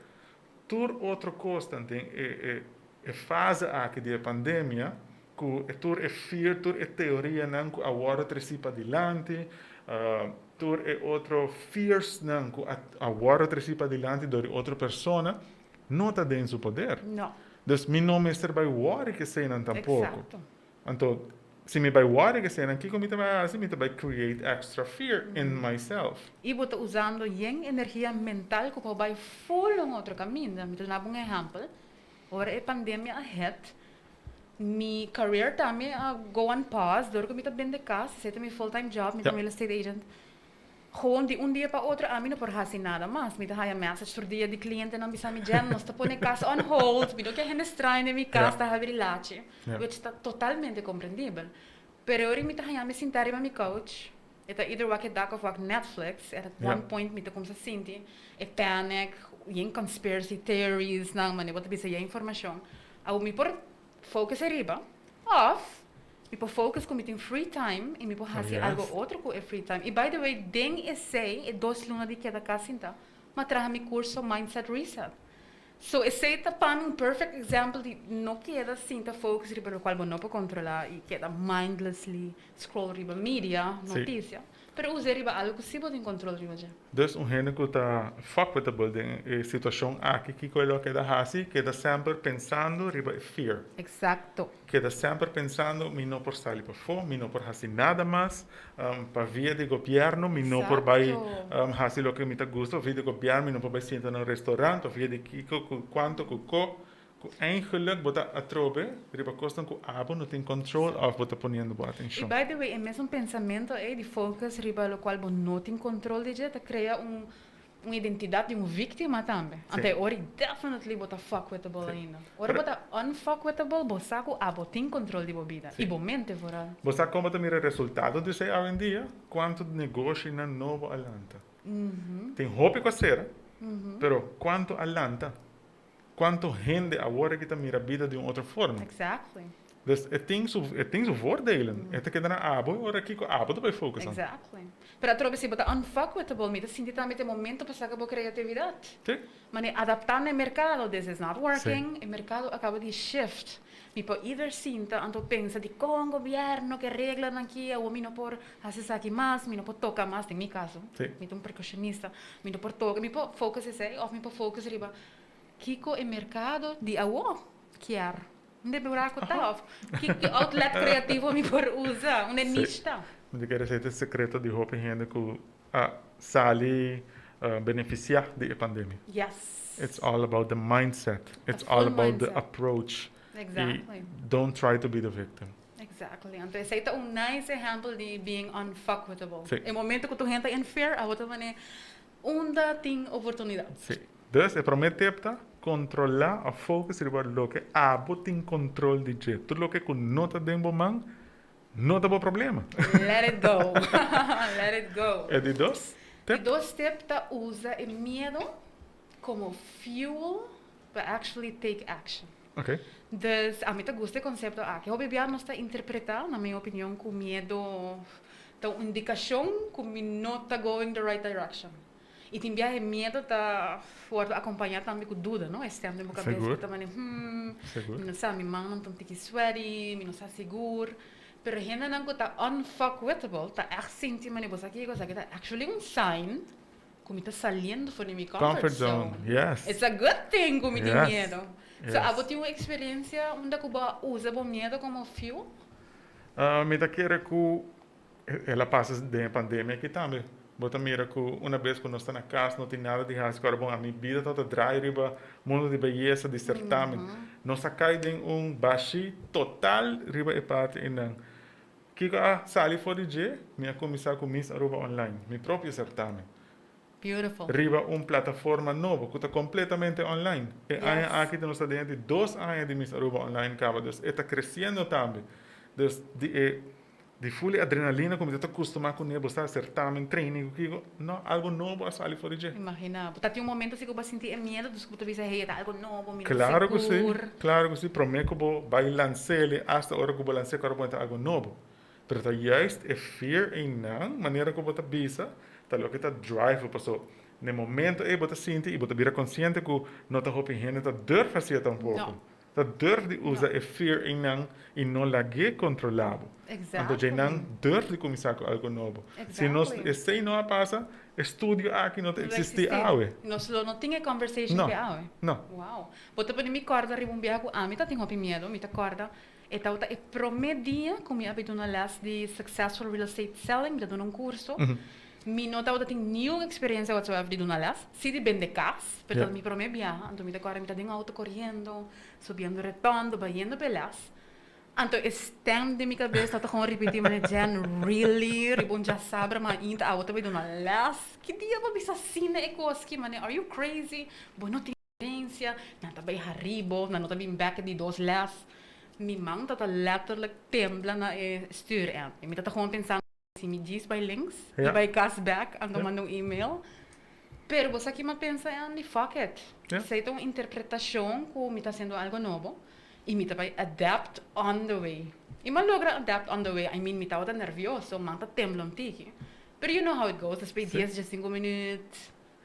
Tur otro kosnan den e e fase aki di e pandemia ku e tur e fear, tur e teorianan ku a wòrdu tresí padilanti, tur e otro fearsnan ku a wòrdu tresí padilanti dor di otro persona, no ta den su poder. No. Dus mi no mester bai wòri ku eseinan tampoko. Anto, si mi bai wòri ku eseinan, kiko mi ta bai hasi? Mi ta bai create extra fear in myself. I bo ta usando yen energia mental ku por bai ful un otro kaminda. Mi ta duna bo un ehèmpel. Ora e pandemia a hit, mi career tambe a go on pause dor ku mi ta bende kas, esei ta mi full time job, mi ta un real estate agent. Gewoon di un dia pa otro ami no por hasi nada mas. Mi ta haya message tur dia di clientenan bisa mi, Jen, nos ta pone kas on hold, mi no ke hende straño den mi kas ta habri lachi, which ta totalmente comprendibel. Pero ora mi ta haya mi sinta riba mi couch, E ta either wak e dak of wak Netflix. At one point mi ta kumsa sinti e panic, yen conspiracy theories nan, mane bo ta bisa yen informacion. Awo mi por focus ariba of mi por focus ku mi tin free time i mi por hasi algo otro ku e free time. I by the way den esei e dos luna di keda kas sinta, mi a traha mi curso Mindset Reset. So esei ta pa mi un perfect example di no keda sinta focus riba locual bo no por controla y keda mindlessly scroll riba media, noticia, pero usa riba algo cu si bo tin control riba dje. Dus un hende cu ta fuckwithable den e situacion aki kico e lo a keda haci? Keda semper pensando riba e fear. Exacto. Keda semper pensando mi no por sali pafó, mi no por haci nada mas, pa via di gobierno mi no por bai haci loke mi ta gusta, pa via di gobierno mi no por bai sinta na un restaurant, pa via di kico cu cuanto cu co. Ku eigenlijk bo ta atrobe riba kosnan ku abo no tin control of bo ta poniendo bo I atenshon. By the way, e mesun pensamento ei di focus riba lokual bo no tin control di dje ta krea un identidat di un víktima tambe. Anto e ora ei definitely bo ta fuckwithable ainda. Ora bo ta unfuckwithable, bo sa ku abo tin control di bo bida i bo mente vooral. Bo sa kon bo ta mira resultado di esei awendia? Kuantu negoshinan nobo a lanta. Tin hopi ku a sera, pero kuantu a lanta? Kuantu hende awor aki ta mira bida di un otro forma? Dus e tin su voordelen. E ta keda na abo ora kiko abo ta bai focus on. Exactly. Pero atrobe si bo ta unfuckwithable, mi ta sinti tambe te momento pa saca bo creatividad. Mane adapta na e mercado, this is not working, e mercado a caba di shift. Mi por either sinta anto pensa di con gobierno ke reglanan aki, awor mi no por haci esaki mas, mi no por toca mas, den mi caso. Mi ta un percussionista, mi no por toca, mi por focus esey of mi por focus riba kiko e mercado di awo kier. Unda e buraco ta of ki outlet creativo mi por usa, unda e niche ta. Mi ta kere esey ta e secreto di hopi hende cu a sali beneficia di e pandemia. It's all about the mindset. It's A all full about the mindset. Approach. I don't try to be the victim. Exactly. Anto esey ta un nice ehempel di being unfuckwithable. E momento cu tur hende ta in fear, abo ta mane unda tin oportunidad. Si. Dus e prome tip ta controla of focus riba loke abo tin control di dje. Tur loke cu no ta den bo man, no ta bo problema. Let it go. Let it go. E di dos Di tip? dos tip ta usa e miedo como fuel pa actually take action. Dus ami ta gusta e concepto aki. Hopi bia nos ta interpreta, na mi opinion, cu miedo ta un indicacion cu mi no ta going the right direction. Y tin bia e miedo ta wordo acompaña tambe cu duda, no? E stem den bo cabes cu ta mane, mi no sa, mi mannan ta un tiki sweaty, mi no sa sigur. Pero hendenan cu ta unfuckwithable ta echt sinti mane bo sa kico, esaki ta actually un sign cu mi ta saliendo for di mi comfort Comfort zone, zone. It's a good thing cu mi tin miedo. So abo tin un experiencia unda cu bo a usa bo miedo como fuel? Mi ta kere cu el a pasa den e pandemia aki tambe. Bo ta mira cu una bes cu nos ta na cas, no tin nada di haci, cu ora bon, ami bida tabata draai riba mundo di beyesa, di certamen. Nos a cay den un bashi total riba e parti einan. Kico a sali for di dje? Mi a cuminsa cu Miss Aruba Online, mi propio certamen. Beautiful. Riba un plataforma nobo cu ta completamente online. E aña aki nos ta den di 2 aña di Miss Aruba Online caba, dus e ta creciendo tambe. Dus di e di full adrenalina cu mi ta acostuma cu ne, bo sa, certamen, training, cu kico, no, algo nobo a sali for di dje. Imagina. Bo ta tin un momento asina cu bo a sinti e miedo, dus cu bo ta bisa, "Hey, ta algo nobo, mi no Claro cu si, sigur." Claro cu si. Prome cu bo bay lans'e, hasta ora cu bo lans'e, cu ora bo ta algo nobo. Pero ta juist e fear einan, manera cu bo ta bisa, ta loke ta drive paso. Na momento ei bo ta sinti y bo ta bira consciente cu no ta hopi hende ta durf haci tampoco. No. Ta durf di usa e fear einan y no lag'e controla bo. Anto nan durf di cuminsa cu algo nobo. Si nos esey no a pasa, e studio aki no ta existi awe. Nos lo no tin e conversation No. cu awe. No. Wow. Bo ta pone mi corda riba un biaha cu ami ta tin hopi miedo, mi ta corda e tabata e prome dia cu mi a bay duna les di Successful Real Estate Selling, mi ta duna un curso. Mi no tabata tin niun experiencia whatsoever di duna les, si di bende cas, pero tabata mi prome biaha, anto mi ta corda mi ta den auto coriendo, subiendo rotonde, bayendo pa e les. Anto e stem den mi cabes tabata gewoon ripiti mane, "Jen, really? Riba un djasabra mainta awo ta bay duna les? Ki dia bo bisa asina e cos ki? Mane, are you crazy? Bo no tin experiencia, nan ta bay haribo, nan no ta bin bek di dos les." Mi man tata letterlijk tembla na e stuur en mi tata gewoon pensando, si mi djis bay links y bay cas bek, anto manda un email. Pero bo sa ki mi a pensa, Andy? Fuck it. Esey ta un interpretacion cu mi ta haciendo algo nobo y mi ta bay adapt on the way. Y mi a logra adapt on the way. I mean, mi tabata nervioso, man ta tembla un tiki. Pero you know how it goes, despues 10, 15 minuut,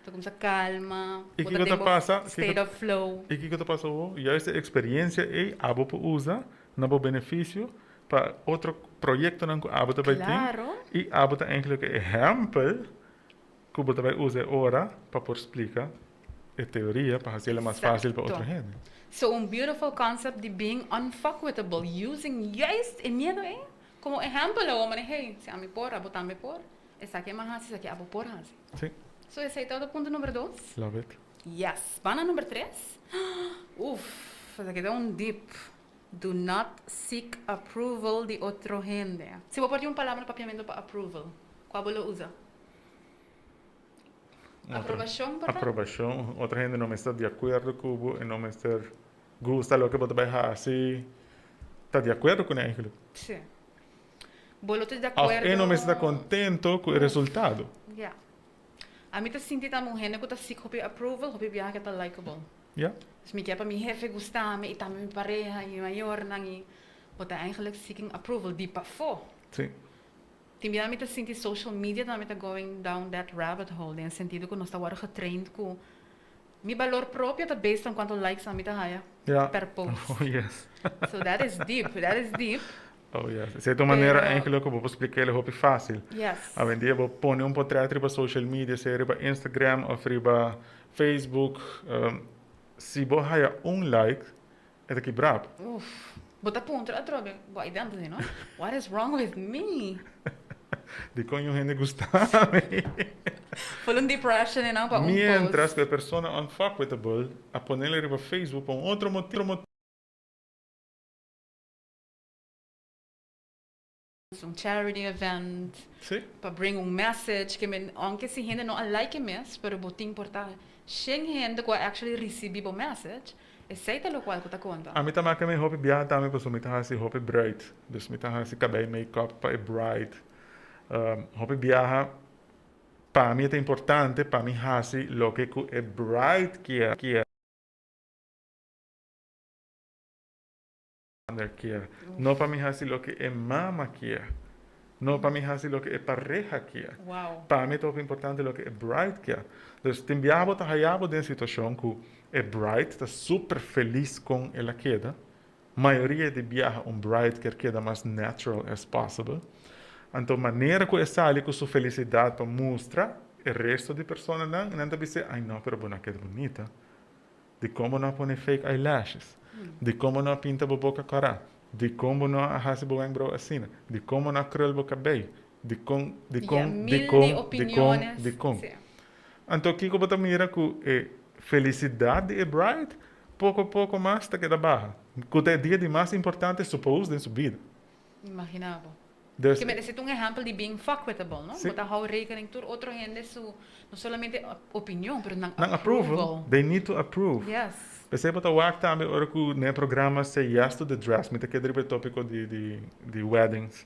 ta cuminsa calma, Y bo ta kico ta den bo pasa? State of flow. Y kico ta pasa awo? Juist e experiencia ei abo por usa na bo beneficio pa otro proyectonan cu abo ta bay tin. Y abo ta eigenlijk e ehempel cu bo ta bay usa e ora pa por splica e teoria pa haci'e mas facil pa otro hende. So un beautiful concept di being unfuckwithable, using juist e miedo ei como ehempel awo mane, "Hey, si ami por, abo tambe por. Esaki mi a haci, esaki abo por haci." So esey ta punto number 2. Love it. Yes. Bana number 3. Uf. Esaki ta un deep. Do not seek approval di otro hende. Si bo por tin un palabra na papiamento pa approval, kua bo lo usa? Aprobashon por ta? Aprobashon. Otro hende no mester di akuerdo ku bo, e no mester gusta loke bo ta bai hasi, ta di akuerdo kuné eigenlijk. Sí. Bo lo ta di akuerdo. Òf e no mester ta kontento ku e resultado. Ya. Ami ta sinti tambe un hende ku ta seek hopi approval, hopi biaha ke ta likeable. Ya. Dus mi ke pa mi hefe gusta mi i tambe mi pareha i mi mayornan i bo ta eigenlijk seeking approval di pafó. Sí. Tin bia mi ta sinti social media tambe ta going down that rabbit hole den sentido ku nos ta wòrdu getraind ku mi balor propio ta based on kuantu likes ami ta haya per post. Oh yes. So that is deep, that is deep. Oh yes. Esei ta un manera eigenlijk ku bo por splika el hopi fásil. Yes. Awendia bo pone un potret riba social media, sea riba Instagram òf riba Facebook, si bo haya un like, e ta kibrá bo. Uf. Bo ta puntra atrobe bo identity, no? What is wrong with me? Dikon un hende gusta mi? Full un depression e nan pa un post. Mientras ku e persona unfuckwithable a ponele riba Facebook pa un otro motibu. Un charity event, pa bring un message, ke men aunke si hende no a like e mes, pero bo tin por ta shen hende ku a actually risibi bo message, esei ta lokual ku ta konta. Ami ta maka mi hopi biaha tambe pasobra mi ta hasi hopi bruid, dus mi ta hasi kabei make up pa e bride. Hopi biaha pa mi e ta importante pa mi hasi loke ku e bride kier. Ander kier. No pa mi hasi loke e mama kier. No pa mi hasi loke e pareha kier. Pa mi ta hopi importante loke e bride kier. Dus tin biaha bo ta haya bo den situacion cu e bride ta super feliz con el a keda. Mayoria di biaha un bride kier keda mas natural as possible. Anto manera cu e sali cu su felicidad pa mustra e resto di personanan, nan ta bis'e, ay no, pero bo no a keda bunita. Dikon bo no a pone fake eyelashes? Dikon bo no a pinta bo boka kòrá? Dikon bo no a hasi bo wenkbrou asina? Dikon bo no a krul bo kabei? Dikon, dikon, dikon, dikon, dikon. Anto kiko bo ta mira ku e felisidat di e bride poko poko mas ta keda baha. Ku ta e dia di mas importante suppose den su bida. Imagina bo. Dus. Ke merece ta un ehempel di being fuckwithable, no? Si. Bo ta hou rekening tur otro hende su, no solamente opinion, pero nan Nan approval. approval. They need to approve. Yes. P'esei bo ta wak tambe ora ku den e programa Say Yes to the Dress, mi ta keda riba e topiko di di di weddings,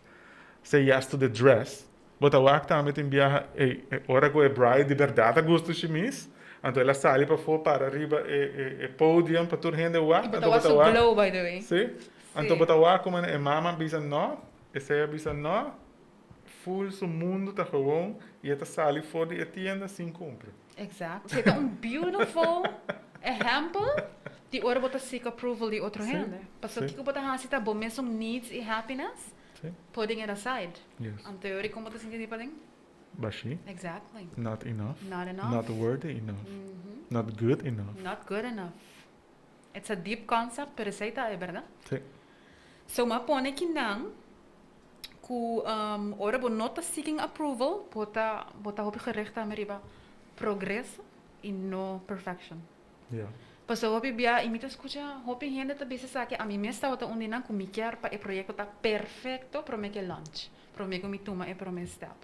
Say Yes to the Dress, bo ta wak tambe tin biaha ey e ora ku e bride di bèrdat a gusta shimis, anto el a sali pafó para riba e e e podium pa tur hende wak, I bo anto ta bo wak ta su wak, glow by the way. si, anto bo ta wak kuma e mama a bisa no, Esei a bisa no, ful su mundu ta gewoon i e ta sali for di e tienda sin kumpra. Exacto. Esei ta un beautiful ehempel di ora bo ta seek approval di otro hende. Pasobra kiko bo ta hasi ta bo mesun needs i happiness putting it aside. Anto e ora kon bo ta sinti di paden? Bashí. Exactly. Not enough. Not enough. Not worthy enough. Not good enough. Not good enough. It's a deep concept, pero esei ta e berdad. Sí. So m'a pone kinan ku ora bo no ta seeking approval, bo ta bo ta hopi gericht tambe riba progreso i no perfection. Ja. Pasobra hopi bia i mi ta skucha hopi hende ta bisa esaki, ami mes tabata un di nan ku mi kier pa e proyekto ta perfecto prome ku e launch, prome ku mi tuma e prome step.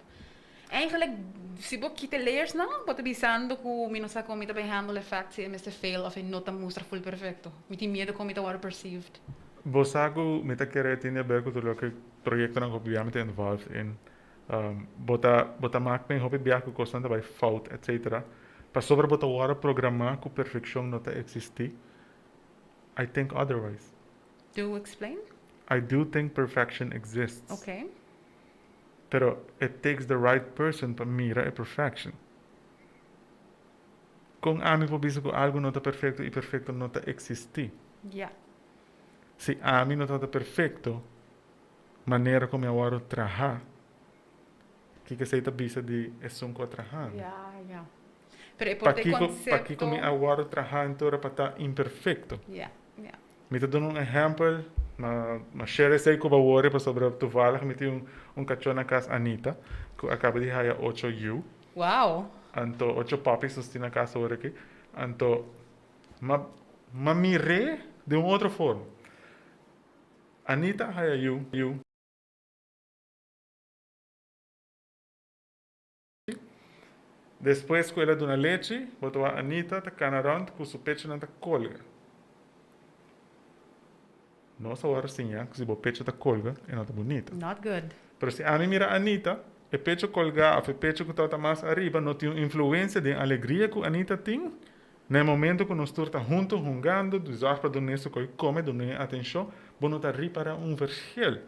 Eigenlijk si bo kita e layersnan bo ta bisando ku mi no sa kon mi ta bai handle e fact si e mester fail of e no ta mustra full perfecto. Mi tin miedu kon mi ta wòrdu perceived. Bo sa ku mi ta kere tin di aber ku tur loke proyektonan ku hopi bia mi ta involved in. Bo ta bo ta mak mi hopi bia ku kosnan ta bai fout etcetera. Pasobra bo ta wòrdu programá ku perfekshon no ta eksistí. I think otherwise. Do explain. I do think perfection exists. Okay. Pero it takes the right person pa mira e perfection. Kon ami por bisa ku algu no ta perfekto i perfekto no ta eksistí? Ya. Si ami no tabata perfekto manera ku mi a wòrdu trahá, kiko esei ta bisa di esun ku a traha mi? Ya, ya. Pero e por ta e Pakiko, konsepto. pakiko mi a wòrdu trahá entora pa ta imperfekto? Ya, ya. Mi ta duna un ehèmpel, ma share esei ku bo wòrdu pasobra toevallig mi tin un kachó na kas, Anita, ku a kaba di haya ocho yu. Wow! Anto ocho puppies nos tin na kas awor aki. Anto ma ma mir'é. Di un otro forma. Anita a haya yu, yu. Despues ku el a duna lechi, bo ta wak Anita ta kana rònt ku su pechunan ta kolga. Nos awor a siña ku si bo pechu ta kolga, e no ta bunita. Not good. Pero si ami mira Anita, e pechu kolgá òf e pechu ku tabata mas ariba no tin un influensia den alegria ku Anita tin na e momento ku nos tur ta huntu hungando, di zòrg pa dun'é su koi kome, dun'é atenshon, bo no ta ripará un verschil.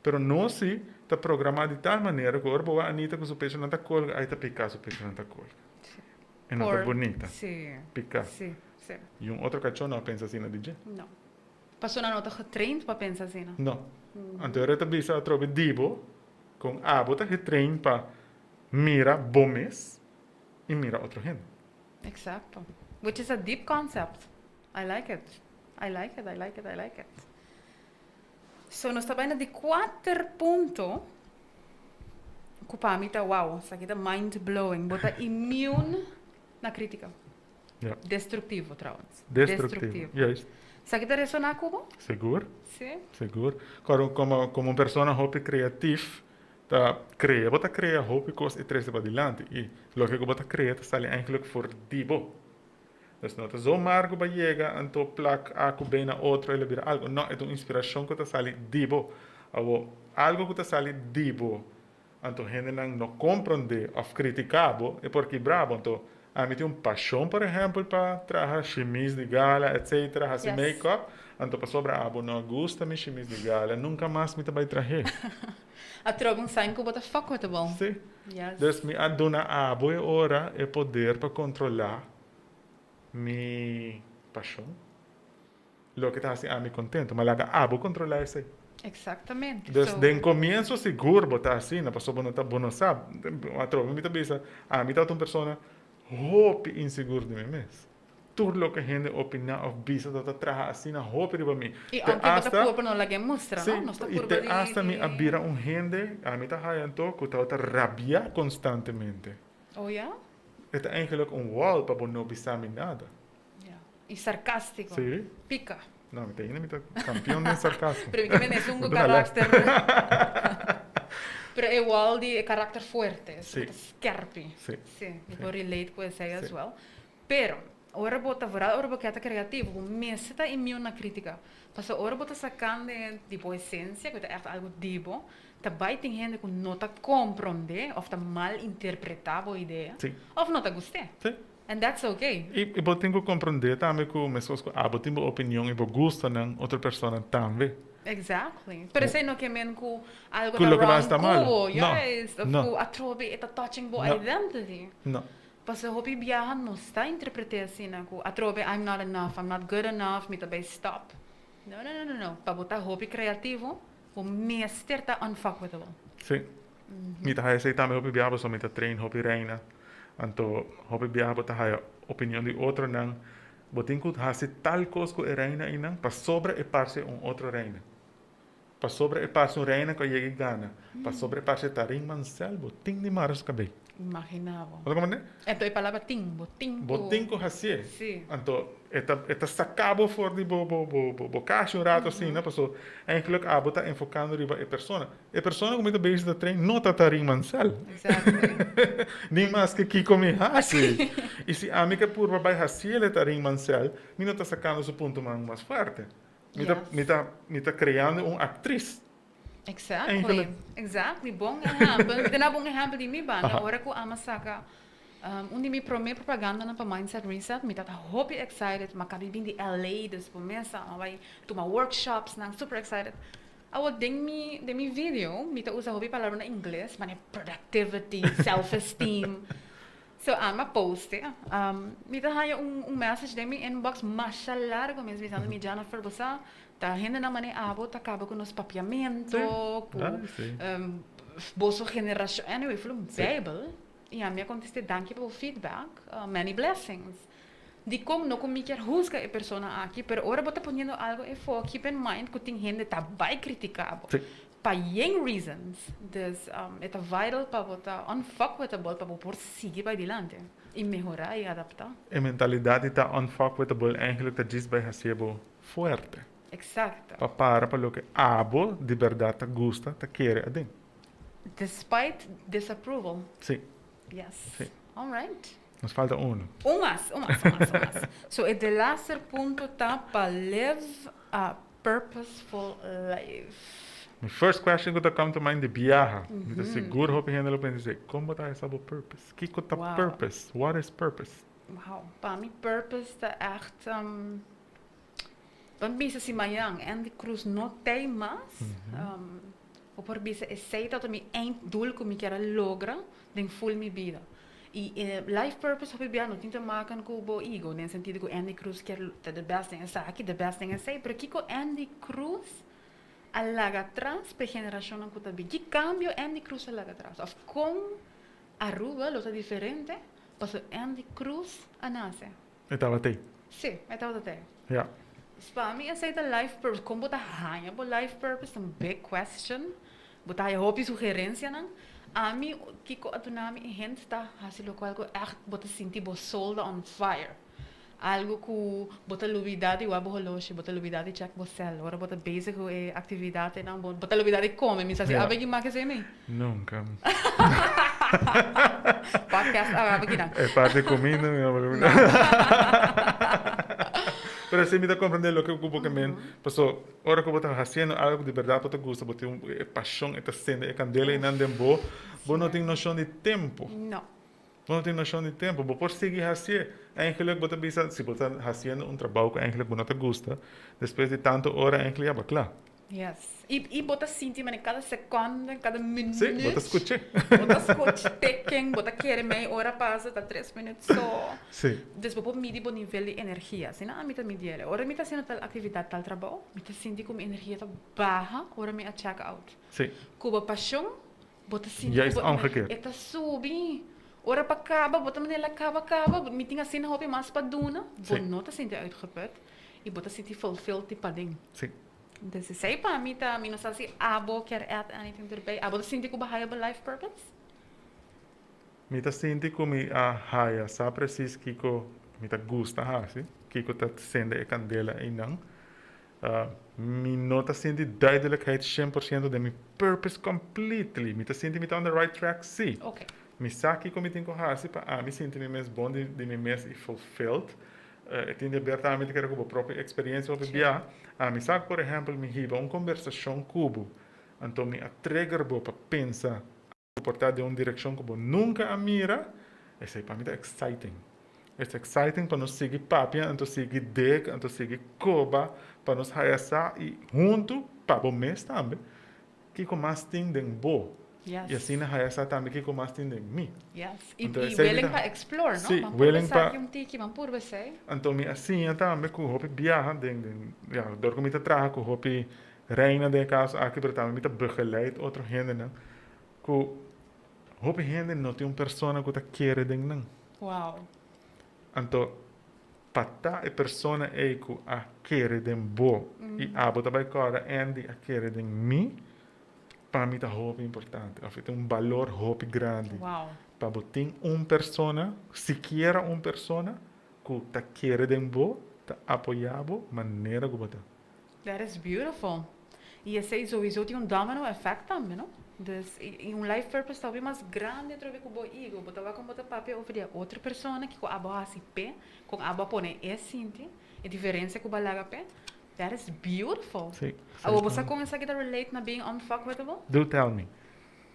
Pero nos si ta programá di tal manera ku ora bo wak Anita ku su pechonan ta kolga, ai ta piká su pechonan ta kolga. E no ta bunita. Piká. I un otro kachó no a pensa asina di dje. No. Pasobra nan no ta getraind pa pensa asina. No. Anto ora e ta bisa atrobe di bo kon abo ta getraind pa mira bo mes i mira otro hende. Exacto. Which is a deep concept. I like it. I like it, I like it, I like it. So nos ta bai na di kuater punto ku pa mi ta wow, esaki ta mind blowing. Bo ta immune na kritika. Ja. Destruktivo trouwens. Destruktivo, juist. Esaki ta resoná ku bo? Sigur. Si. Sigur. Kòrda komo komo un persona hopi kreatif ta krea, bo ta krea hopi kos i trese padilanti i loke ku bo ta krea ta sali eigenlijk for di bo. Dus no ta zomaar ku bo a yega anto plak A ku B na otro el a bira algu. No, e ta un inspirashon ku ta sali di bo. Awor, algu ku ta sali di bo, anto hendenan no komprondé òf kritiká bo, e por kibra bo. Anto, ami tin un pashon, por ehèmpel, pa traha shimis di gala, etsetera, hasi make-up. Anto pasobra abo no a gusta mi shimis di gala, nunka mas mi ta bai trah'é. Atrobe un sign ku bo ta fuckwithable. Sí. Dus mi a duna abo e ora e poder pa kontrolá mi pashon, loke ta hasi ami kontentu. Ma laga abo kontrolá esei. Exactamente. Dus den komienso sigur bo ta asina, pasobra bo no ta, bo no sa. Atrobe mi ta bisa, ami tabata un persona hopi insigur di mi mes. Tur loke hende opiná òf bisa ta ta traha asina hopi riba mi. I aunke bo ta purba no lag'é mustra, no? Nos ta Sí, i purba te di, asta mi a di. bira un hende, ami ta haya anto, ku tabata rabiá konstantemente. Oh ya? E ta eigenlijk un wall pa bo no bisa mi nada. Ya. I sarkástiko. Sí. Pika. No, mi ta ainda mi ta kampion den sarkasmo. Pero mi ta mende esun ku karakter. Pero e wall di e karakter fuerte, esun ku ta skerpi. Sí. Sí, mi por relate ku esei as well. Pero, ora bo ta vooral ora bo ke ta kreativo, bo mester ta immune na kritika. Pasobra ora bo ta sakando di bo esensia, ku ta ègt algu di bo, ta bai tin hende ku no ta komprondé òf ta malinterpretá bo idea òf no ta gust'é. And that's okay. I bo tin ku komprondé tambe ku meskos ku abo tin bo opinion i bo gustonan, otro persona tambe. Exactly. Pero esei no ke men ku algo Ku ta loke wrong bas ta ku malo. bo, No, juist, òf no. ku atrobe e ta touching bo No. identity. No. Pasobra hopi biaha nos ta interpreté asina ku atrobe I'm not enough, I'm not good enough, mi ta bay stop. No, no, no, no, no. Pa bo ta hopi creativo, bo mester ta unfuckwithable. Sí. Mi ta haya esei tambe hopi biaha pasobra mi ta train hopi reina. Anto hopi biaha bo ta haya opinion di otronan. Bo tin ku hasi tal kos ku e reina einan pasobra e parse un otro reina. Pasobra e parse un reina ku a yega i gana. Pasobra e parse Tarin Mansell, bo tin di mara su kabei. Imagina bo. Bo ta komprende? Anto e palabra tin, bo tin ku. Bo tin ku hasié. Sí. Anto e ta e ta saka bo for di bo bo bo bo bo kashi un rato asina, paso eigenlijk abo ta enfokando riba e persona. E persona ku mi ta bezig ta train no ta Tarin Mansell. Exactly. Ni maske kiko mi hasi. I si ami ke purba bai hasiel e Tarin Mansell, mi no ta sakando su puntonan mas fuerte. Mi ta, mi ta, mi ta creando un actriz. Exactly, Eigenlijk. exactly. Bon ehempel. Mi ta daba un ehempel di mi banda. Ora cu ama saca un di mi prome propagandanan pa Mindset Reset, mi tata hopi excited. Mi a caba di bin di LA, dus bo mesa a bay tuma workshopsnan, super excited. Awor den mi, den mi video, mi ta usa hopi palabra na ingles, manera productivity, self-esteem. So ami a post e. Mi ta haña un un message den mi inbox masha largo mes bisando mi Jennifer bo sa ta hendenan manera abo ta kaba ku nos papiamento ku boso generashon anyway ful un bijbel i ami a kontest'é danki pa bo feedback many blessings. Dikon no ku mi kier husga e persona aki pero ora bo ta poniendo algo efo keep in mind ku tin hende ta bai kritika bo. Pa yen reasons. Dus e ta vital pa bo ta unfuckwithable pa bo por sigui bai dilanti y mehora y adapta. E mentalidad di ta unfuckwithable eigenlijk ta djis bai hacié bo fuerte. Exacto. Pa para pa loke abo di berdad ta gusta, ta kere aden. Despite disapproval. Si. Yes. Si. All right. Nos falta uno. Un mas, un mas, un mas, un mas. So e delaster punto ta pa live a purposeful life. Mi first question ku ta come to mind di biaha, mi ta sigur hopi hende lo pensa esei, kon bo ta hesa bo purpose? Kiko ta purpose? What is purpose? Wow, pa mi purpose ta echt, pa mi bisa si mañan Andy Cruz no tei mas, bo por bisa esei ta mi einddoel ku mi kier a logra den ful mi bida. Y e life purpose hopi bia no tin te maken cu bo ego, den sentido cu Andy Cruz kier ta the best den esaki, the best den esey, pero kico Andy Cruz a laga atras p'e generacionnan cu ta bin? Ki cambio Andy Cruz a laga atras? Of con Aruba lo ta diferente pasobra Andy Cruz a nace? E tabata ey. Si, e tabata ey. Ja. Dus pa mi esey ta life purpose. Con bo ta haña bo life purpose ta un big question. Bo ta haña hopi sugerencianan. Ami kico a duna mi e hint ta haci locual cu echt bo ta sinti bo soul ta on fire. Algo cu bo ta lubida di wak bo holoshi, bo ta lubida di check bo cel. Ora bo ta bezig cu e actividadnan bo ta lubida di come. Mi sa si awe ki make esey mi. Nunca. Podcast awe kinan. E parti cuminda mi no por lubida. Pero si mi ta comprende loke cu bo ke men. Paso ora cu bo ta haciendo algo cu di berdad bo ta gusta, bo tin e pasion, e ta cende e candela einan den bo, bo no tin nocion di tempo. No. Bo no tin nocion di tempo. Bo por sigui hacié. Eigenlijk bo ta bisa, si bo ta haciendo un trabou cu eigenlijk bo no ta gusta, despues di tanto ora eigenlijk ya bo cla. Yes. I i bo ta sinti manera kada seconde, kada minuut. Sí, bo ta scuch'é. Bo ta scuch teken, bo ta kere mei ora pasa, ta tres minuut so. Sí. Dus bo por midi bo nivel di energia. Asina ami ta midi el. Ora mi ta haciendo tal actividad, tal trabou, mi ta sinti cu mi energia ta baha ora mi a check out. Sí. Cu bo pasion, bo ta sinti Juist cu bo omgekeerd. e ta subi. Ora pa caba, bo ta manera la caba caba, mi tin asina hopi mas pa duna, bo Sí. no ta sinti uitgeput i bo ta sinti fulfilled di paden. Sí. Entonces esey pa mi ta, mi no sa si abo kier add anything erbij. Abo ta sinti cu bo haya bo life purpose? Mi ta sinti cu mi a haya sa precies kico mi ta gusta haci, kico ta cende e candela eynan. Mi no ta sinti duidelijkheid 100% den mi purpose completely. Mi ta sinti mi ta on the right track, si. Mi sa kico mi tin cu haci pa ami sinti mi mes bon di mi mes y fulfilled. E tin di haber tambe ta kere ku bo propio eksperensia hopi bia. Ami sa ku por ehèmpel mi hiba un kombersashon ku bo, anto mi a trigger bo pa pensa ku por ta den un direkshon ku bo nunka a mira, esei pa mi ta exciting. It's exciting pa nos sigui papia, anto sigui dig, anto sigui koba pa nos haya sa i huntu pa bo mes tambe Kiko mas tin den bo? Yes. I asina haya sa tambe kiko mas tin den mi. Yes. I, Anto i esei mi willing ta- pa explore, no? Sí, Ban purba willing pa- esaki un tiki, ban purba esei. Anto mi a siña tambe ku hopi biaha den, den, ja, dor ku mi ta traha ku hopi reina den e kaso aki, pero tambe mi ta begeleid otro hendenan, ku hopi hende no tin un persona ku ta kere den nan. Wow. Anto Pa ta e persona ei ku a kere den bo i abo ta bai kòrda Andy a kere den mi, pa mi ta hopi importante òf e tin un balor hopi grandi. Pa bo tin un persona, sikiera un persona, ku ta kere den bo, ta apoyá bo manera ku bo ta. That is beautiful. Y esey sowieso tin un domino effect tambe, no? Dus, y un life purpose ta hopi mas grandi atrobe cu bo ego. Bo ta wak con bo ta papia over di e otro persona, kico abo a haci p'e, con abo a pone e sinti, e diferencia cu bo a laga p'e. That is beautiful. Sí, Awor bo sa con esaki ta relate na being unfuckwithable? Do tell me.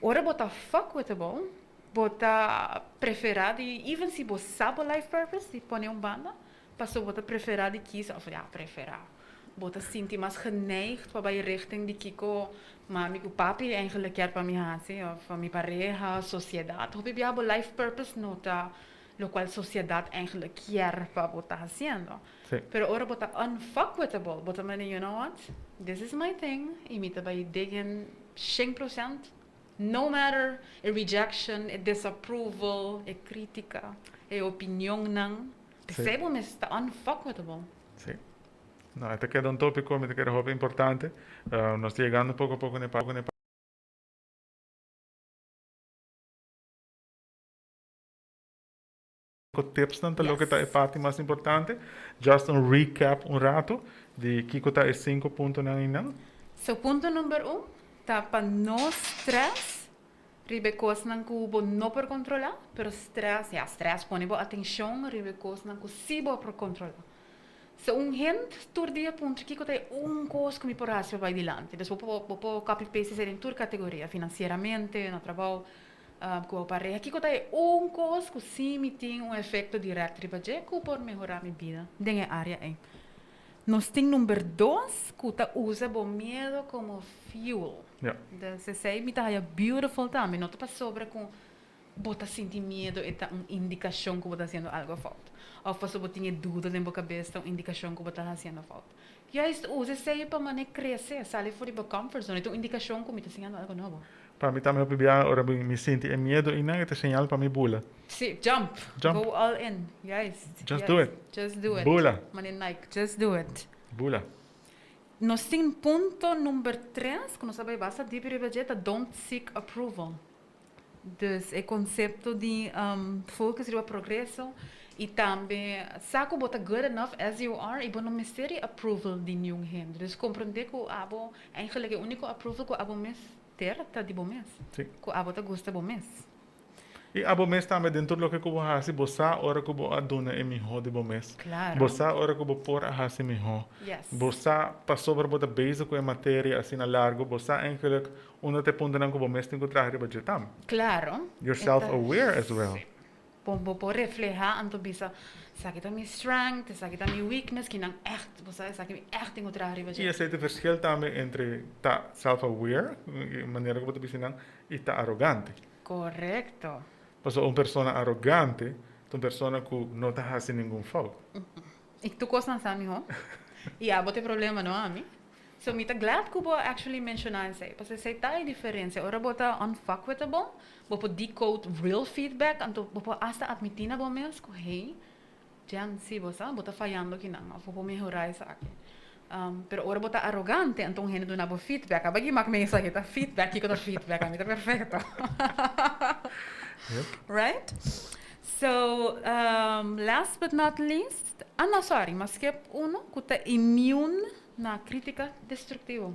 Ora bo ta fuckwithable, bo ta prefera di, even si bo sa bo life purpose, di pone un banda, Paso bo ta preferá di kisa, of ya, preferá, bo ta sinti mas geneigd pa bai richting di kiko mami ku papi eigenlijk kier pa mi hasi, of mi pareha, sosiedat. Hopi bia bo life purpose no ta lokual sosiedat eigenlijk kier pa bo ta hasiendo. Sí. Pero ora bo ta unfuckwithable, bo ta manda, you know what, this is my thing, i mi ta bai dig in shen procent, no matter e rejection, e disapproval, e critica, e opinionnan. P'esei bo mester ta unfuckwithable. Sí. No, e ta keda un tópiko, mi ta kere hopi importante. Nos ta yegando poko a poko na e Tipsnan ta loke ta e parti mas importante. Just un recap un rato. Di kiko ta e cinco puntonan einan? So punto number 1 ta pa no stress riba e cosnan cu bo no por controla, pero stress, ja, stress pone bo atencion riba e cosnan cu si bo por controla. So un hende tur dia puntra kico ta e un cos cu mi por haci pa bay dilanti. Dus bo por bo por copy paste esey den tur categoria, financieramente, na trabao, cu bo pareha. Kico ta e un cos cu si mi tin un efecto direct riba dje cu por mehora mi bida den e area ey. Nos tin number dos cu ta usa bo miedo como fuel. Dus esey mi ta haya beautiful tambe. No ta pasobra cu bo ta sinti miedo e ta un indicacion cu bo ta haciendo algo fout. Of pasobra bo tin e duda den bo cabes ta un indicacion cu bo ta haciendo fout. Juist usa esey pa mane crece, sali for di bo comfort zone. E ta un indicacion cu mi ta siñando algo nobo. Pa mi tambe hopi bia ora mi sinti e miedo einan e ta señal pa mi bula. Si, jump. Jump. Go all in. Juist. Just do it. Just do it. Bula. Mane Nike, just do it. Bula. Nos tin punto number tres cu nos a bay basta diep riba dje ta don't seek approval. Dus e concepto di focus riba progreso y tambe sa cu bo ta good enough as you are y bo no mester di approval di niun hende. Dus comprende cu abo eigenlijk e unico approval cu abo mester ta di bo mes. Cu abo ta gusta bo mes. Y abo mes tambe den tur loke cu bo haci bo sa ora cu bo a duna e miho di bo mes. Claro. Bo sa ora cu bo por a haci miho. Yes. Bo sa pasobra bo ta bezig cu e materia asina largo bo sa eigenlijk Unda ta e puntonan ku bo mes tin ku traha riba dje tambe. Claro. You're self aware as well. Si. Bo por refleha anto bisa, esaki ta mi strength, esaki ta mi weakness, kinan ègt, bo sa, esaki mi ègt tin ku traha riba dje. I esei ta e verschil tambe entre ta self aware, e manera ku bo ta bisa nan, i ta arogante. Korekto. Pasobra un persona arogante ta un persona ku no ta hasi ningun fout. I tur kosnan sa mihó. I abo ta e problema, no ami. So mi ta glad ku bo a actually menshoná esei, pasobra esei ta e diferensia. Ora bo ta unfuckwithable, bo por decode real feedback, anto bo por asta admití na bo mes ku hey, Jen, sí, bo sa, bo ta fayando kinan òf bo por mehorá esaki. Pero ora bo ta arogante, anto un hende duna bo feedback, aba ki mak mi esaki ta feedback, kiko ta feedback? Ami ta perfecto. Right? So, last but not least, ah no, sorry, mi a skip uno ku ta immune Na crítica destructivo.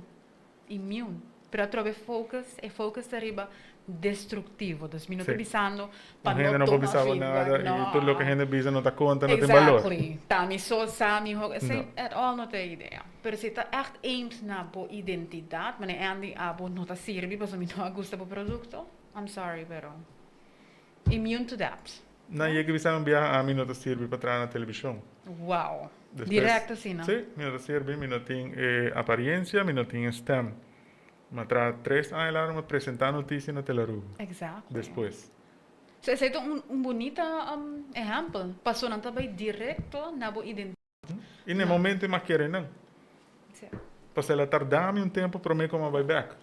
Immune. Pero atrobe focus, e focus ta riba destructivo. Dus mi no ta bisando pa Un hende no no por tuma bisa bo feedback, nada no. y tur loke hende bisa no ta conta, no tin balor. Exactly. Ta mi so sa mi ho, esey No. at all no ta e idea. Pero si ta echt aimed na bo identidad, manera Andy, abo no ta sirbi pasobra mi no a gusta bo producto, I'm sorry pero immune to that. Nan yega bisa un biaha ami no ta sirbi pa traha na television. Wow. Despues, Directo asina. Sí, mi no ta sirbi, mi no tin e apariencia, mi no tin e stem. Mi a traha 3 aña largo, mi a presenta noticia na Telearuba. Despues. So esey ta un bunita ehempel. Paso nan ta bay directo na bo identidad. Y na e momento mi a kere nan. Pasobra el a tarda mi un tempo prome cu mi a bay bek.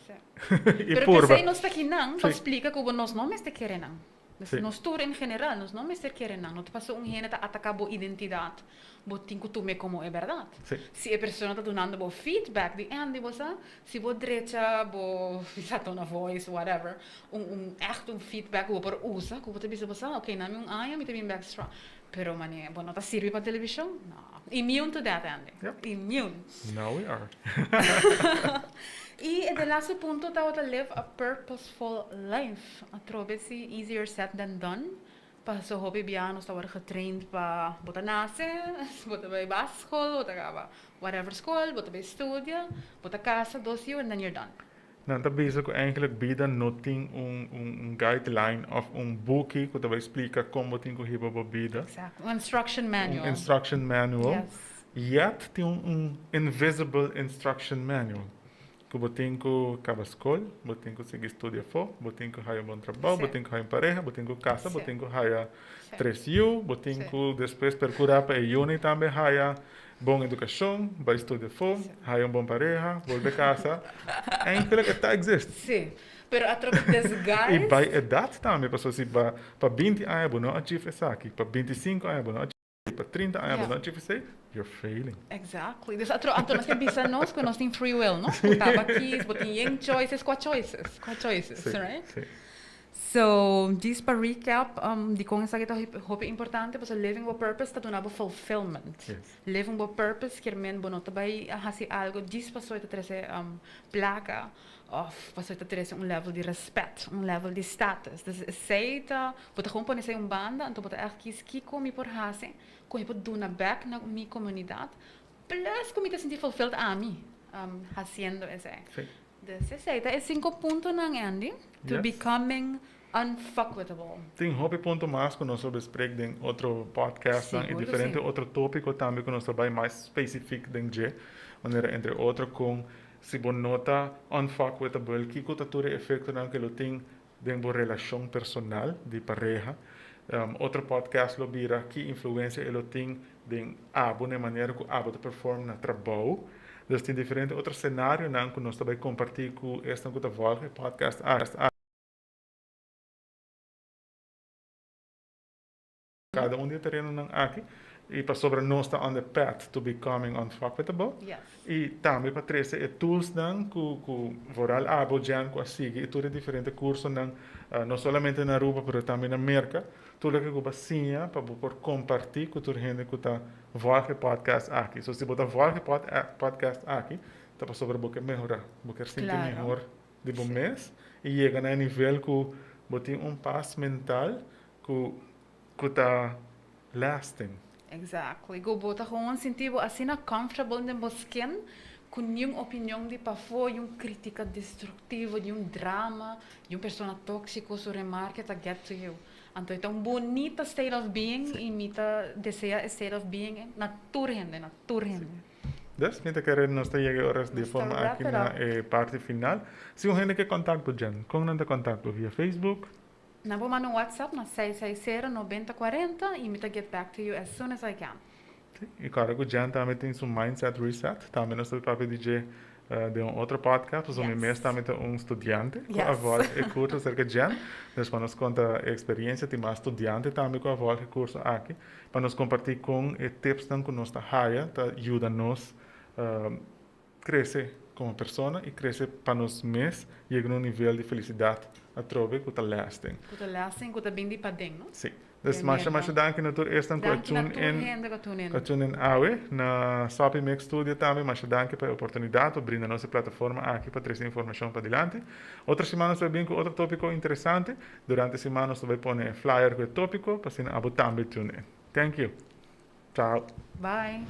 Y Pero purba. pesey nos ta kinan pa splica cu bo nos no mester kere nan. Nos tur en general, nos no mester kere nan. No ta pasobra un hende ta ataca bo identidad, bo tin cu tum'e como e berdad. Si e persona ta dunando bo feedback di Andy, bo sa, si bo drecha bo bisa tone of voice, whatever, un echt un feedback cu bo por usa, cu bo ta bisa bo sa, ok, na mi un aña mi ta bin bek strong. Pero mane, bo no ta sirbi pa television? No. Immune to that, Andy. Immune. Now we are. Y e de laatste punto tabata live a purposeful life. Atrobe si easier said than done. Paso hopi bia nos ta worde getraind pa bo ta nace, bo ta bay basisschool, bo ta caba whatever school, bo ta bay studia, bo ta casa dos yiu and then you're done. Nan ta bisa cu eigenlijk bida no tin un guideline of un buki cu ta bay splica con bo tin cu hiba bo bida. Exactly. Un instruction manual. Un instruction manual. Yes. Yet tin un invisible instruction manual. Cu bo tin cu caba school, bo tin cu sigui studia afo, bo tin cu haya un bon trabao, bo tin cu haya un pareha, bo tin cu casa, bo tin cu haya tres yiu, bo tin cu despues percura pa e yiunan tambe haya bon educacion, bay studia afo, haya un bon pareha, bolbe casa. Eigenlijk e ta exist. Si, pero atrobe disguise. Y bay edad tambe, pasobra si pa 20 aña bo no achieve esaki, pa 25 aña bo no achieve. Pa 30 aña bo no achieve esey, you're failing. Exactly. Dus atro, anto nos ke bisa nos ku nos tin free will, no? Ku taba kies, bo tin yen choices, kua choices? Kua choices, Si, right? si. So, djis pa recap, dikon esaki ta hopi importante, pasobra living bo purpose ta duna bo fulfillment. Living bo purpose kier men bo no ta bai hasi algo djis pasobra e ta trese plaka òf pasobra e ta trese un level di respet, un level di status. Dus esei ta, bo ta gewoon pone esei un banda, anto bo ta ègt kis kiko mi por hasi ku mi por duna bèk na mi komunidat, plus ku mi ta sinti fulfilled ami hasiendo esei. Dus esei ta e cinco puntonan, Andy, to becoming unfuckwithable. Tin hopi punto mas cu nos lo besprek den otro podcastnan y diferente otro topico tambe cu nos lo bay mas specific den dje, manera entre otro con si bo no ta unfuckwithable kico ta tur e efectonan cu lo tin den bo relacion personal di pareha. Otro podcast lo bira ki influencia e lo tin den abo na e manera cu abo ta perform na trabou. Dus tin diferente otro scenarionan cu nos ta bay comparti cu esnan cu ta volg e podcast aki. Cada un di e terenonan aki y pasobra nos ta on the path to becoming unfuckwithable y tambe pa trece e toolsnan cu cu vooral abo Jan cu a sigui e tur e diferente cursonan no solamente na Aruba pero tambe na Merca tur loke cu bo a siña pa bo por comparti cu tur hende cu ta volg e podcast aki. So si bo ta volg e podcast aki ta pasobra bo ke mehora, bo kier sinti mihor di bo mes y yega na e nivel cu bo tin un pas mental Cu cu ta lasting. Exactly. Cu bo ta gewoon sinti bo asina comfortable den bo skin cu niun opinion di pafó, niun critica destructivo, niun drama, niun persona toxico su remarke ta get to you. Anto e ta un bunita state of being y mi ta desea e state of being na tur hende, na tur hende. Dus, mi ta kere nos ta yega e ora di forma aki na e parti final. Si un hende ke contact bo Jen, con nan ta contact bo? Via Facebook? Nan por manda un WhatsApp na seis seis sero nobenta cuarenta y mi ta get back to you as soon as I can. Sí, y corda cu Jen tambe tin su Mindset Reset, tambe nos ta papia di dje den un otro podcast, pasobra mi mes tambe ta un studiante cu a volg e curso acerca Jen, dus pa nos conta e experiencia tin mas studiante tambe cu a volg e curso aki, pa nos comparti con e tipsnan cu nos ta haya ta yuda nos Crece como persona y crece pa nos mes yega na un nivel di felicidad atrobe cu ta lasting. Cu ta lasting, cu ta bin di paden, no? Si. Dus masha masha danki na tur esnan cu a tune in, cu a tune in awe. Na Soppy Mix Studio tambe masha danki pa e oportunidad pa brinda nos e plataforma aki pa trece informacion padilanti. Otro siman nos ta bay bin cu otro topico interesante. Durante siman nos ta bay pone e flyer cu e topico pa asina abo tambe tune in. Thank you. Ciao. Bye.